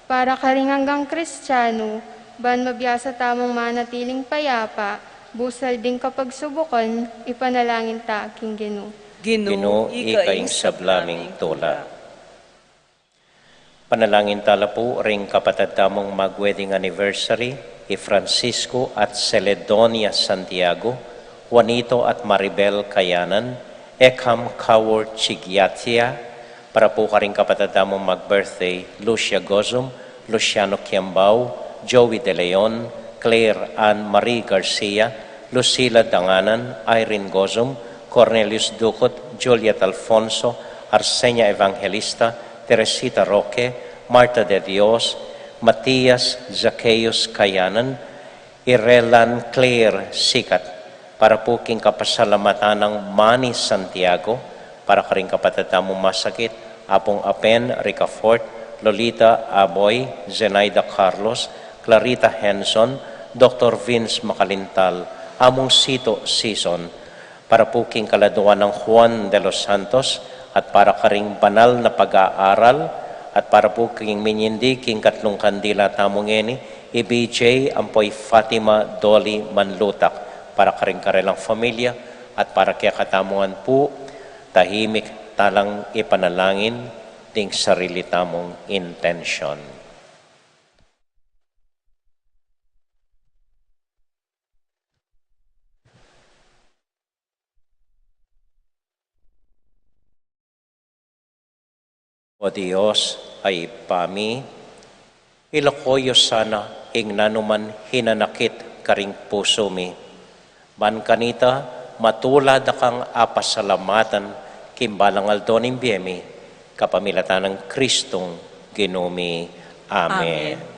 Para karing anggang Kristianu, ban mabiasa tamung manatiling payapa, busal ding kapagsubukan, ipanalangin ta king Ginu. Ginu, ika ing sablaming tula. Panalangin tala pu ring kapatad tamung mag-wedding anniversary, i Francisco at Celedonia Santiago, Juanito at Maribel Kayanan, Ekham Kaur Chigiatia, para pu karing kapatad tamung mag-birthday, Lucia Gozum, Luciano Kiambao, Joey De Leon, Claire Ann Marie Garcia, Lucila Danganan, Irene Gozum, Cornelius Ducut, Juliet Alfonso, Arsenia Evangelista, Teresita Roque, Marta de Dios, Matias Zacchaeus Kayanan, Irelan Claire Sikat, para pu king kapasalamatan nang Manny Santiago, para karing kapatad tamung masakit, Apung Apen Ricafort, Lolita Aboy, Zenaida Carlos, Clarita Henson, Doktor Vince Macalintal, Amung Sito Sison, para pu king kaladuan nang Juan de los Santos, at para karing banal na pag-aaral, at para pu king minyindi king katlung kandila tamu ngeni, i B J ampo i Fatima Dolly Manlutak, para karing karelang familia, at para kekatamu ngan pu, tahimik talang ipanalangin ding sarili tamung intensyon. O Dios a Ibpa mi, ilako yu sana ing nanuman hinanakit karing pusu mi. Ban kanita, matula da kang apasalamatan king balang aldo ning bie mi, kapamilatan nang Kristong Ginu mi. Amen. Amen.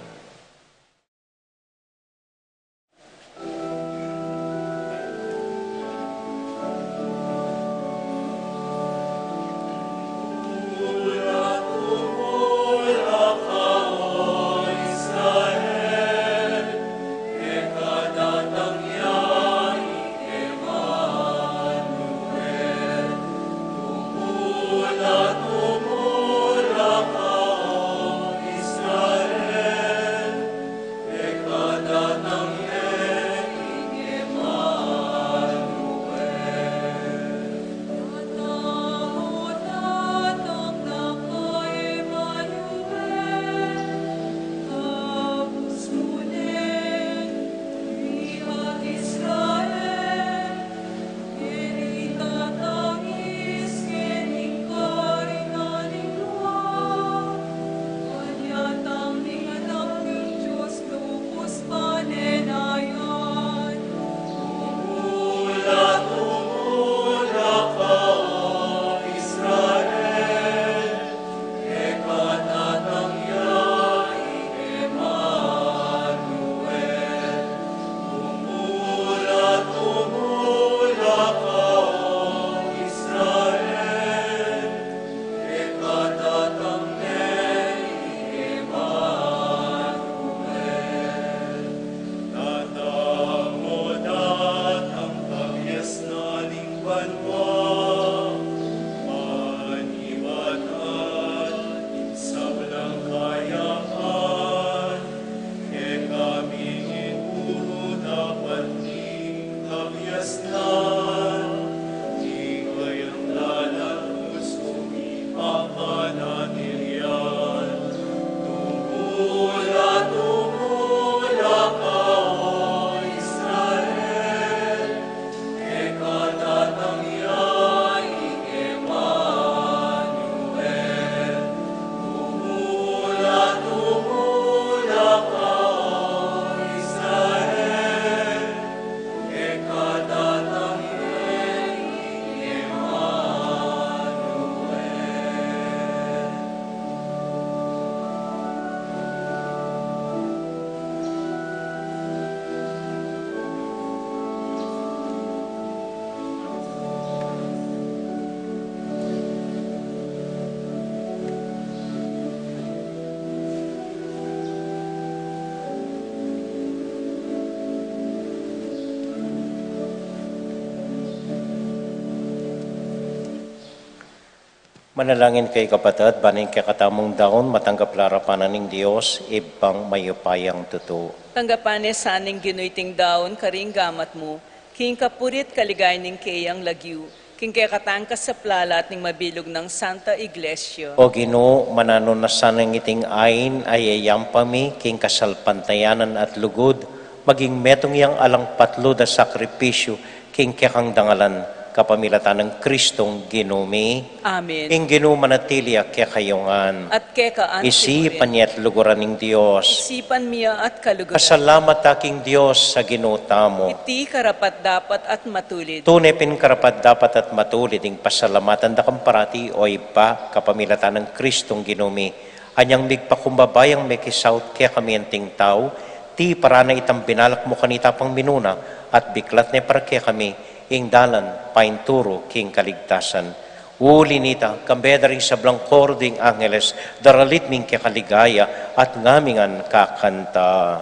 Manalangin kayu, kapatad, ban ing kekatamung daun matanggap la arapan na ning Dios, Ibpang mayupayang tutu. Tanggapan ne sa ning Ginu iting daun karing gamat mu, king kapurian at kaligayan ning keyang lagyu, king kekatang kasaplalan at ning mabilug nang Santa Iglesia. O Ginu, mananu na sanang iting ain a iyayampa mi king kasalpantayanan at lugud, maging metung yang alang patlud a sakripisyu king kekang dangalan, kapamilatan nang Kristong Ginu mi. Amen. Ing Ginu manatili ya kekayu ngan. At keka anti mu rin. Isipan ya at luguran ing Dios. Isipan mi ya at kaluguran. Pasalamat ta king Dios a Ginu tamu. Iti karapat-dapat at matulid. Tune pin karapat-dapat at matulid ing pasalamatan da kang parati, o Ibpa, kapamilatan nang Kristong Ginu mi. Anyang migpakumbaba yang mekisaut kekami anting tau, tiparan na itang binalak mu kanita pang minuna, at biklat ne para kekami ing dalan painturu king kaligtasan. Uli nita, kambe da ring sablang koru ding angeles, daralit mi ing keka ligaya, at ngami ngan kakanta.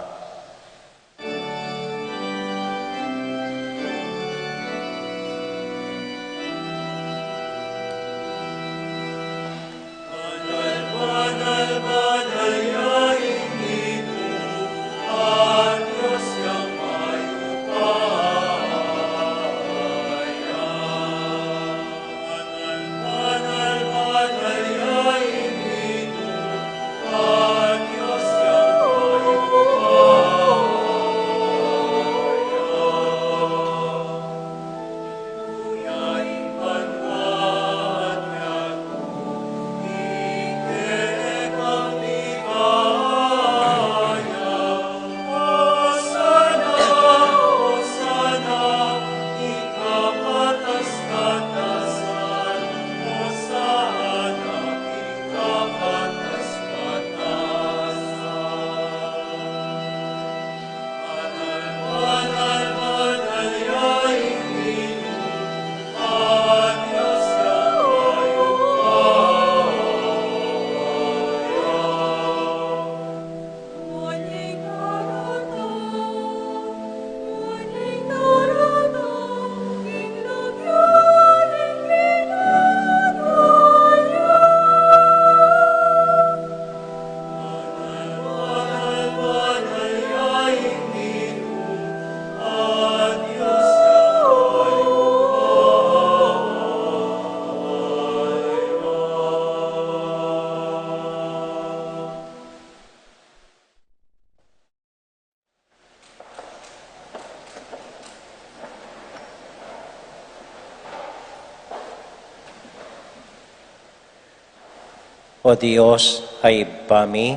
O Dios a Ibpa mi,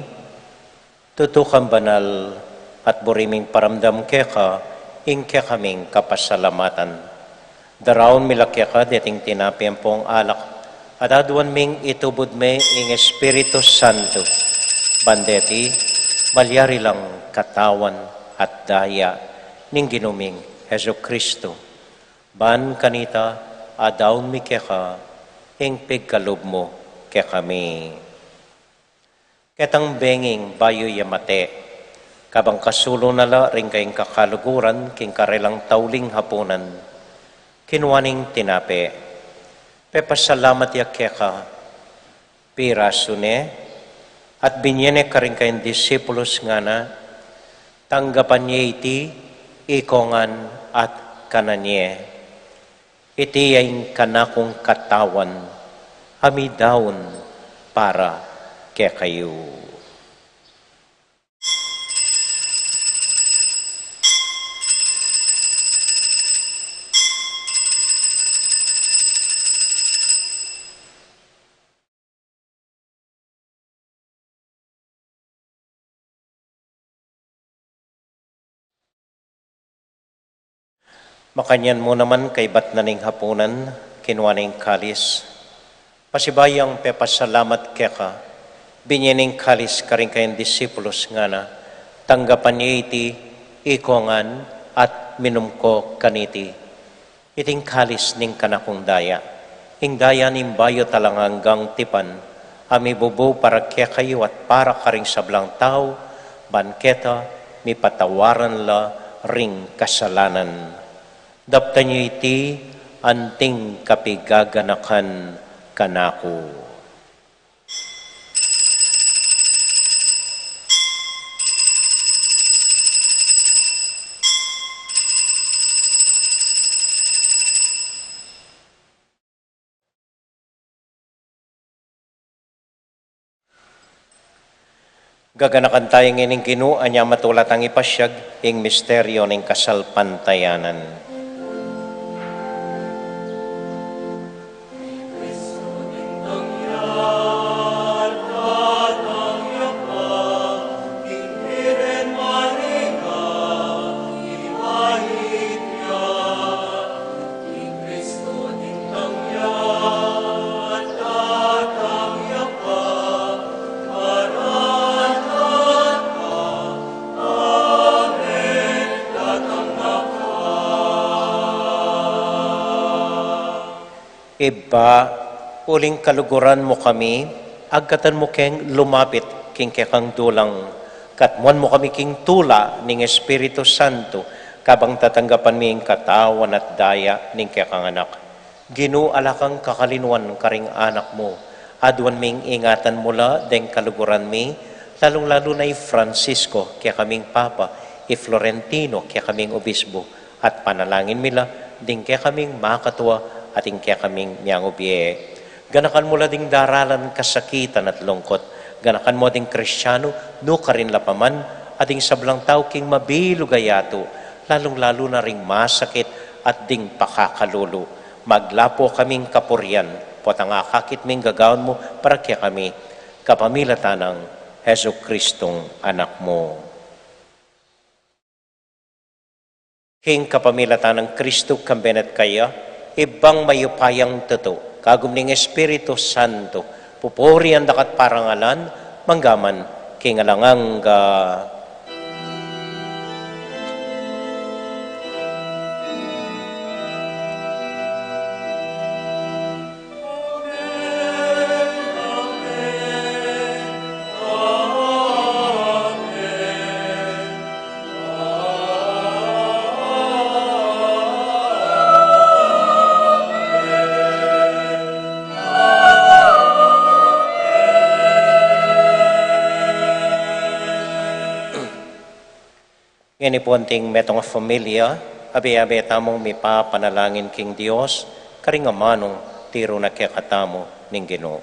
tutu kang banal at buri ming paramdam keka ing kekaming kapasalamatan. Daraun mi la keka deting tinape ampong alak, at aduan ming itubud me ing Espiritu Santo, ban deti malyari lang katawan at daya ning Ginu ming Jesucristo. Ban kanita, adaun mi keka ing pigkalub mu kekami. Ketang benging bayu ya mate, kabang kasulu na la ring kayang kakaluguran king karelang tauling hapunan, kinua neng tinape, pepasalamat ya keka, pirasu ne, at binye ne karing kayang disipulus, ngana, tanggapan ye iti ikongan at kanan ye. Iti ya ing kanakung katawan a midaun para kekayu. Makanyan mu naman kaibat na ning hapunan, kinua ne ing kalis. Pasibayu yang pepasalamat keka, binye ne ing kalis karing kayang disipulus, ngana, tanggapan ye iti ikongan at minum ko kaniti. Iting kalis ning kanakung daya, ing daya ning bayu at alang anggang tipan, a mibubu para kekayu at para karing sablang tau, ban keta mipatawaran la ring kasalanan. Daptan yu iti anting kapigaganakan kanaku. Gaganakan taya ngening Ginu, anya matula tang ipasyag ing misteryu ning kasalpantayanan. Ibpa, uling kaluguran mu kami, agkatan mu keng lumapit king kekang dulang, katmuan mu kami king tula ning Espiritu Santo, kabang tatanggapan mi ing katawan at daya ning kekang Anak. Ginu, ala kang kakalinuan karing anak mu. Aduan ming ingatan mu la deng kaluguran mi, lalung-lalu na i Francisco, kekaming Papa, i Florentino, kekaming Obispo, at panalangin mi la ding kekaming makatua at ding kekaming miangubie. Ganakan mu la ding daralan kasakitan at lungkut. Ganakan mu ding Kristiano, nukarin la pa man, at ding sablang tau king mabilug a yatu, lalung-lalu na ring masakit at ding pakakalulu. Maglapu kaming kapurian, potang akakit ming gagawan mu para kekami, kapamilatan nang Jesucristong Anak mu. King kapamilatan nang Kristo, kambe na at kaya, Ibpang mayupayang tutu, kagum ning Espiritu Santo, pupurian da ka at parangalan, mangga man king alang angga. Ngeni pu, anting metung a familia, abe-abe tamung mipapanalangin king Dios, karing amanung tiru na kekatamu ning Ginu.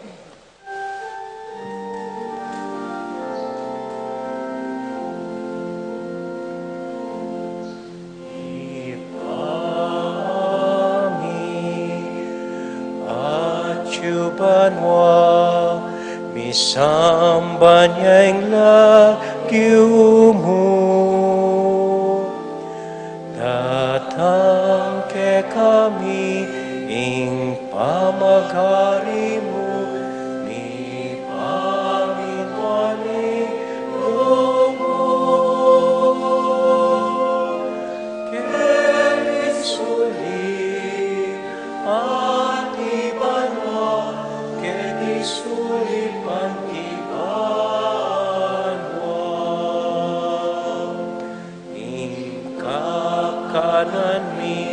Ibpa mi, atsu ka banua, Misamban ya ing lagyu mu, datang kekami ing pamagari mu, mipamintuan ing lub mu. Keti sulip anti banua, keti sulip anti banua. Ing kakanan mi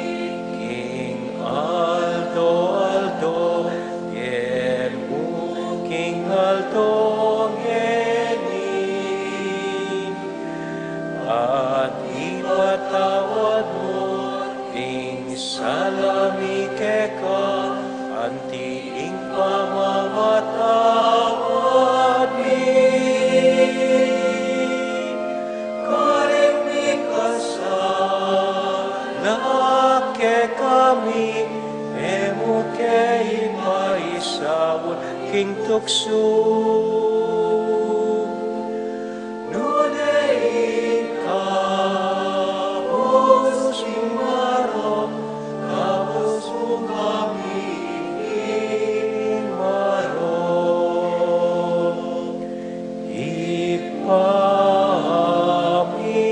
king aldo-aldo, ibie mu king aldo ngeni. At ipatawad mu ding sala mi keka, anti ing pamamatawad mi karing mikasala kekami, e mu ke paisaul king tuksu, nune ing kabus king marok, kabus mu kami king marok. Ibpa mi,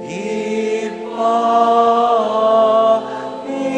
Ibpa mi.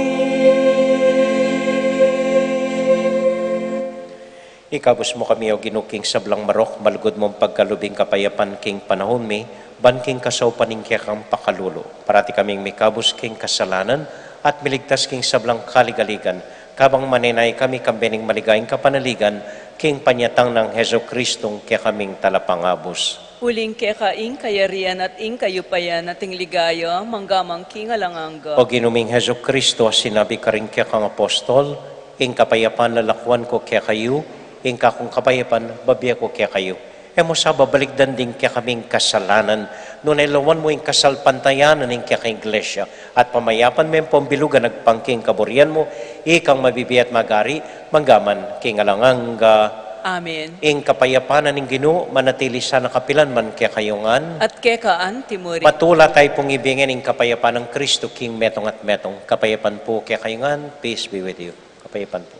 Ikabus mu kami, O Ginu, king sablang marok, malugud mung pagkalub ing kapayapan king panaun mi, ban king kasaupan ning kekang pakalulu, parati kaming mikabus king kasalanan, at miligtas king sablang kaligaligan, kabang manenaya kami kambe ning maligayang kapanaligan, king panyatang nang Jesucristong kekaming Talapangabus. Uling keka ing kayarian at ing kayupayan at ing ligaya, mangga man king alang angga. O Ginu ming Jesucristo, a sinabi karing kekang apostol, ing kapayapan lalakuan ku kekayu, ing kakung kapayapan babie ku kekayu. E mu sa babalikdan ding kekaming kasalanan, nune lawan mu ing kasalpantayanan ning kekang Iglesia, at pamayapan me pung bilugan agpang king kaburian mu, ikang mabibie at magari, mangga man king alang angga. Amen. Ing kapayapan ning Ginu manatili sana kapilan man kekayu ngan. At keka antimurin. Matula tayu pung ibie ngan ing kapayapan nang Kristo king metung at metung. Kapayapan pu kekayu ngan. Peace be with you. Kapayapan pu.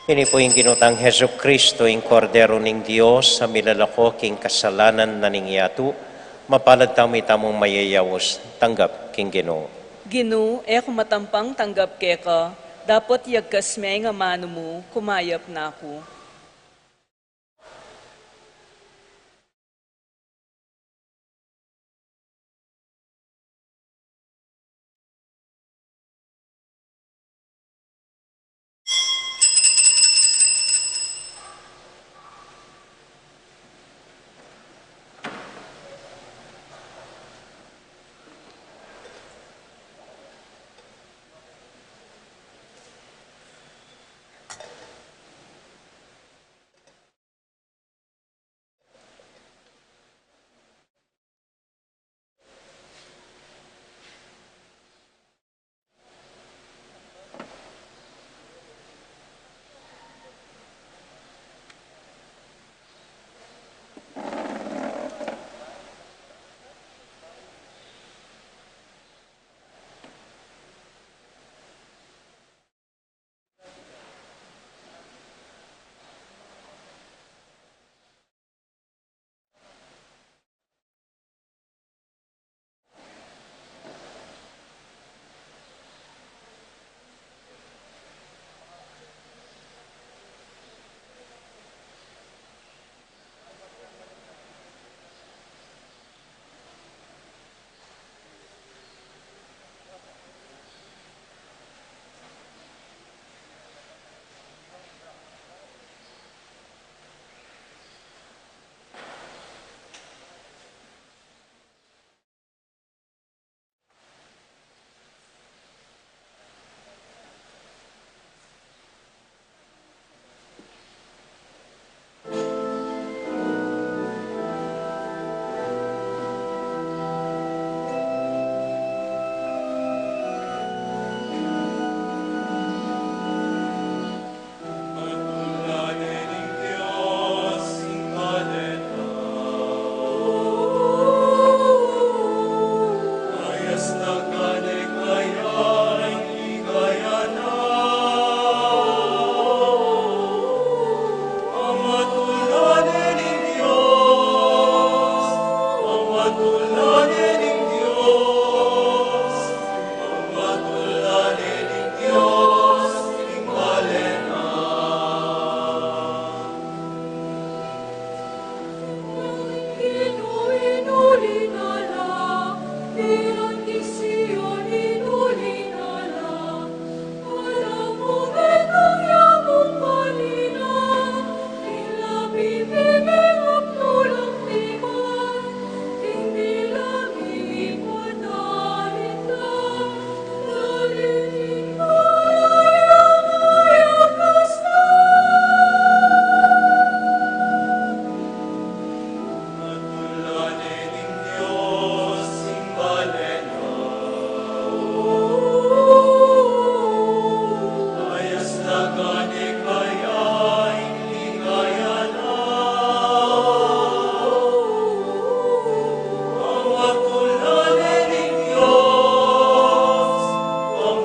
Ini pu ing Ginu tang Jesucristo, ing Kordero ning Dios, a milalako king kasalanan na ning yatu. Mapalad tamu, itamung mayayaus, tanggap king Ginu. Ginu, e ku matampang tanggap keka, dapot yagkas me ing amanu mu, kumayap na ku.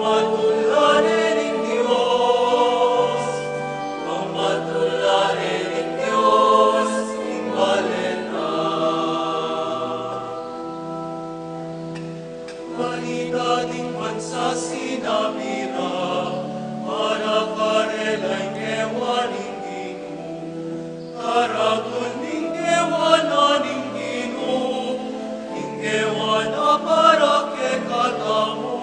Pamatulan ne ning Dios, pamatulan ne ning Dios ing balen na. Manita ding bansa sinabi ra, para karela ing kewa ning Ginu. Karagul ning kewa na ning Ginu, ing kewa na para kekatamu,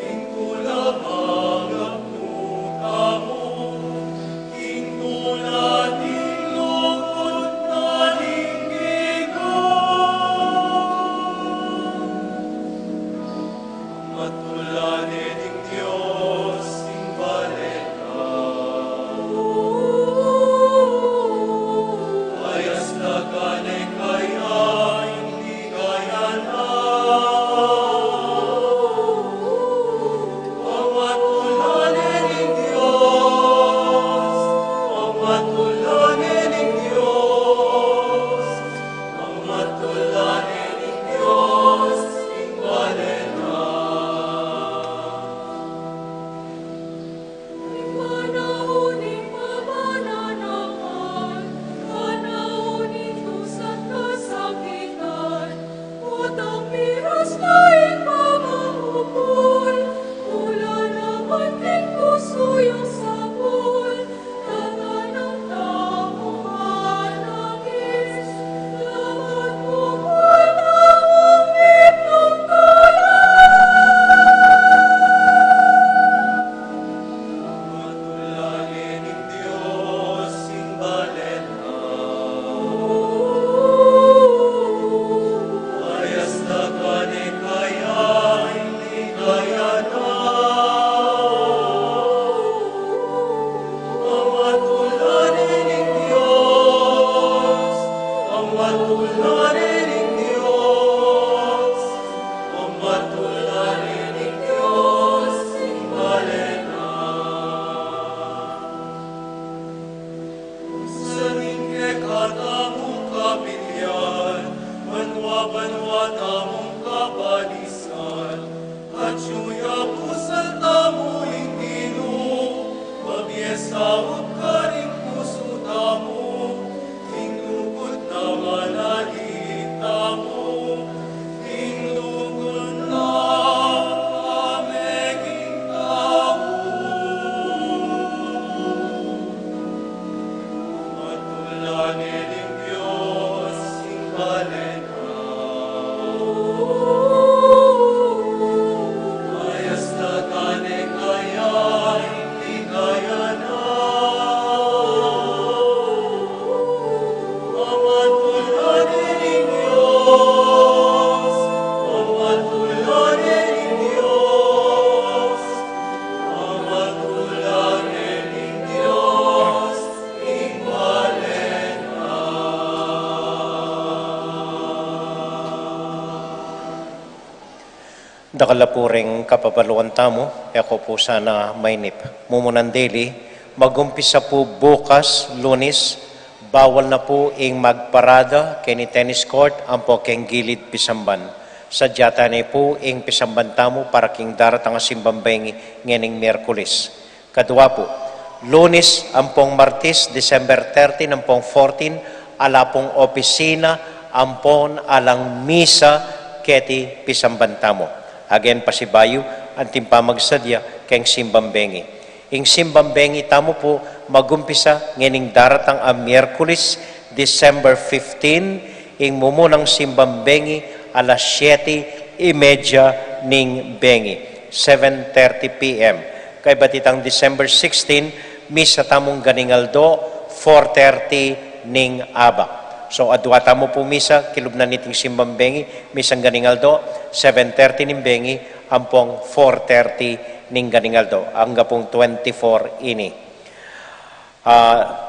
ing tula mangaku tamu, ing tula ning lugud na ning Ginu. Pamatulan ne ning Dios ing balen na. Ayas na gani kaya ing ligaya na. Pamatulan ne ning Dios, pamatulan ne ning Dios, pamatulan ne ning Dios ing balen na. Ing panaun ning pamananakan, panaun ning dusa't kasakitan, potang miras na ing pamangupul, tula naman king pusu yang sapul, tatanam tamung manakit, lamat pupul tamung mitmung tula. Pamatulan ne ning Dios ing balen na. Ayas na gani kaya ing ligaya na. Pamatulan ne ning Dios, pamatulan ne ning Dios, pamatulan ne ning Dios ing balen na. Sa ning kekatamung kabilyan, banua-banua tamung kabalisan, atyu ya pusal tamu ing Ginu, mabie saup karing pusu tamu, ing lugud na manaliit tamu, ing lugud na meging tau. Pamatulan ne ning Dios ing balen na. Ayas na gani kaya ing ligaya na. Pamatulan ne ning Dios, pamatulan ne ning Dios, pamatulan ne ning Dios ing balen na. Dakal a pu ring kapabaluan tamu, e ko pu sana mainip. Mumunan dili, magumpisa pu bukas, Lunis, bawal na pu ing magparada keni tennis court ampo keng gilid pisamban. Sadya tane pu ing pisamban tamu para king daratang a simbang bengi ngening Miyerkules. Kadua pu, Lunis ampong Martis, December thirteen ampong fourteen, ala pung opisina ampon alang misa keti pisamban tamu. Again, pasibayu, anting pamagsadya keng simbang bengi. Ing simbang bengi tamu pu magumpisa ngening daratang a Miyerkules, December fifteen, ing mumunang simbang bengi alas siete y media ning bengi, seven thirty P M. Kaybat itang December sixteen, misa tamung ganing aldo, four thirty ning abak. So, adua tamu pu misa kilub na niting simbang bengi, misang ganing aldo, seven thirty ning bengi, ampong four thirty ning ganing aldo, angga pung twenty-four ini. Ah,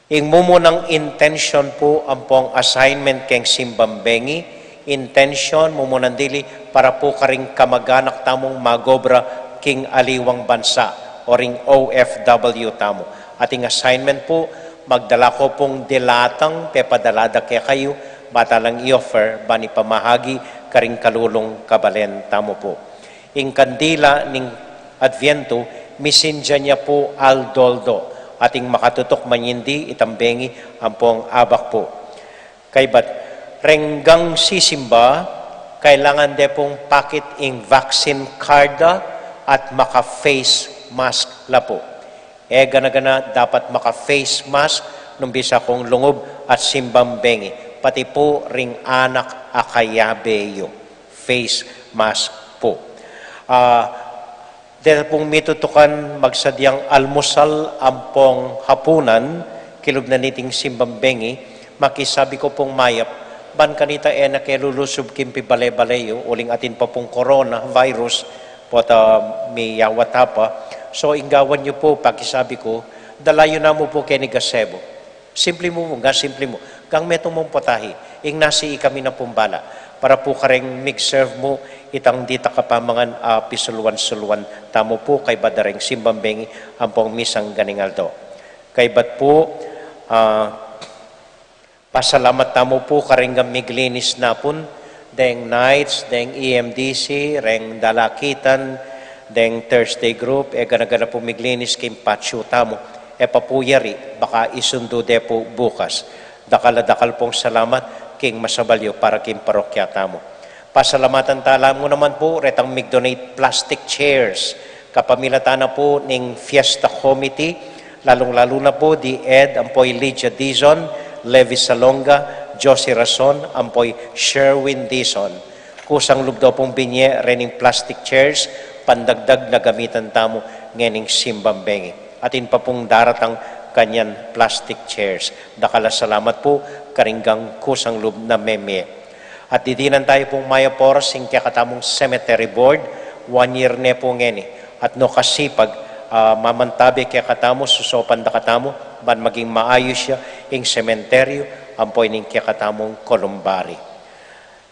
ing mumunang intention pu ampong assignment keng simbang bengi, intention mumunan dili para pu karing kamaganak tamung magobra king aliwang bansa o ring O F W tamu. Ating assignment pu, magdala ko pung dilatang pepadala da kekayu, bata lang i-offer, ban ipamahagi karing kalulung kabalen tamu pu. Ing kandila ning Adviento, misindian ya pu aldo-aldo, atin makatutuk manyindi itang bengi ampong abak pu. Kaybat, reng gang sisimba, kailangan de pung pakit ing vaccine card da at maka-face mask la pu. E gana-gana dapat maka-face mask nung bisa kung lungub at simbang bengi, pati pu ring anak a kayabe yu. Face mask pu. Ah, deta pung mitutukan magsadyang almusal ampong hapunan, kilub na niting simbang bengi, makisabi ku pung mayap, ban kanita e na ke lulusub king pibale-bale yu, uling atin pa pung coronavirus, pota miyawat pa. So, ing gawan yu pu, pakisabi ku, dala yu na mu pu keni gazebo. Simple mu, ga simple mu. Gang metung mung potahi, ing nasi ikami na pung bala. Para pu kareng mig-serve mu, itang dita kapamangan, ah, pisuluan-suluan tamu pu, kaybat da reng simbang bengi, ampong misang ganing aldo. Kaybat pu, ah, pasalamat tamu pu kareng miglinis na pun, deng Knights, deng E M D C, reng Dalakitan, deng Thursday group, e gana-gana pu miglinis king patio tamu, e pa pu yari, baka isundu de pu bukas. Dakal a dakal pung salamat king masabal yu para king parokya tamu. Pasalamatan ta la mu naman pu, retang mig-donate plastic chairs. Kapamilatan na pu ning Fiesta Committee, lalung-lalu na pu di Ed ampo i Lydia Dizon, Levi Salonga, Josie Rason, ampo i Sherwin Dizon. Kusang lub da pung binye rening plastic chairs, pandagdag na gamitan tamu ngening simbang bengi. Atin pa pung daratang kanyan plastic chairs. Dakal a salamat pu, karing kusang lub na memie. At didinan tayu pung mayap a oras ing kekatamung cemetery board, one year ne pu ngeni. At no kasipag, ah, mamantabe kekatamu, susopan da katamu, ban maging maayus ya ing sementeryu, ampo ining kekatamung columbary.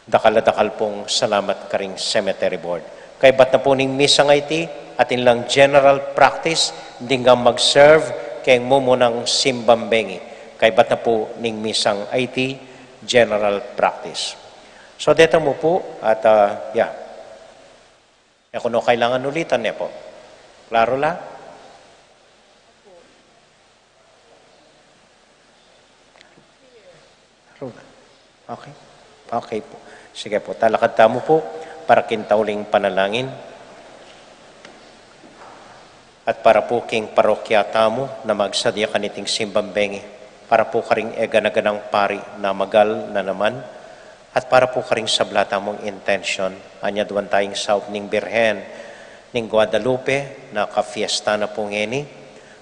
Dakal a dakal pung salamat karing cemetery board. Kaybat na pu ning misang iti, atin lang general practice, ding mag-serve keng mumunang simbang bengi. Kaybat na pu ning misang iti, general practice. So, deta mu pu, at, ah, ya. E ku no kailangan ulitan ne pu. Klaro la? Klaro la. Okay. Okay pu. Sige pu, talakad tamu pu, para king tauling panalangin. At para pu king parokya tamu na magsadya kaniting simbang bengi, para pu karing e gana-ganang pari na magal na naman, at para pu karing sabla tamung intensyon, anya aduan tayung saup ning Birhen ning Guadalupe, na kafiesta na pu ngeni,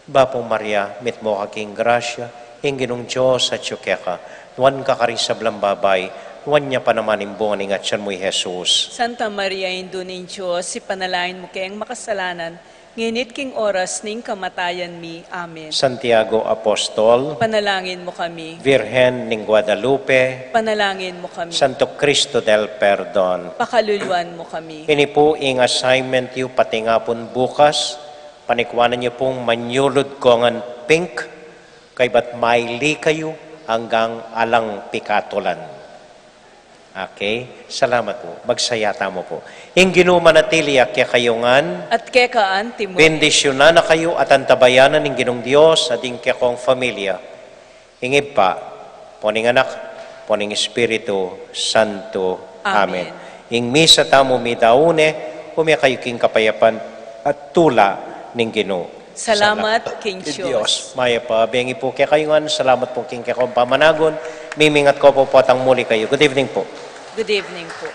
Bapu Maria, mitmu ka king grasya, ing Ginung Dios atyu keka, nuan ka karing sablang babai, nuan ya pa naman ing bunga ning atyan mu, i Jesus. Santa Maria, Indu ning Dios, ipanalangin mu keng makasalanan, ngeni't king oras ning kamatayan mi. Amen. Santiago Apostol, panalangin mu kami. Virgen ning Guadalupe, panalangin mu kami. Santo Cristo del Perdon, pakaluluan mu kami. Ini pu ing assignment yu pati ngapun bukas, panikuanan yu pung manyulud kongan pink, kaybat maili kayu anggang alang pikatulan. Okay? Salamat pu. Magsaya tamu pu. Ing Ginu manatili ya kekayu ngan. At keka anti mu. Bendisyunan na kayu at antabayanan ning Ginung Dios at ing kekong familia. Ing Ibpa, ampo ning Anak, ampo ning Espiritu Santo. Amen. Amen. Ing misa tamu midaun ne, ume kayu king kapayapan at tula ning Ginu. Salamat king Dios. Mayap a bengi pu kekayu ngan, salamat pu king kekong pamanagun, mimingat ku pu potang muli kayu. Good evening pu. Good evening pu.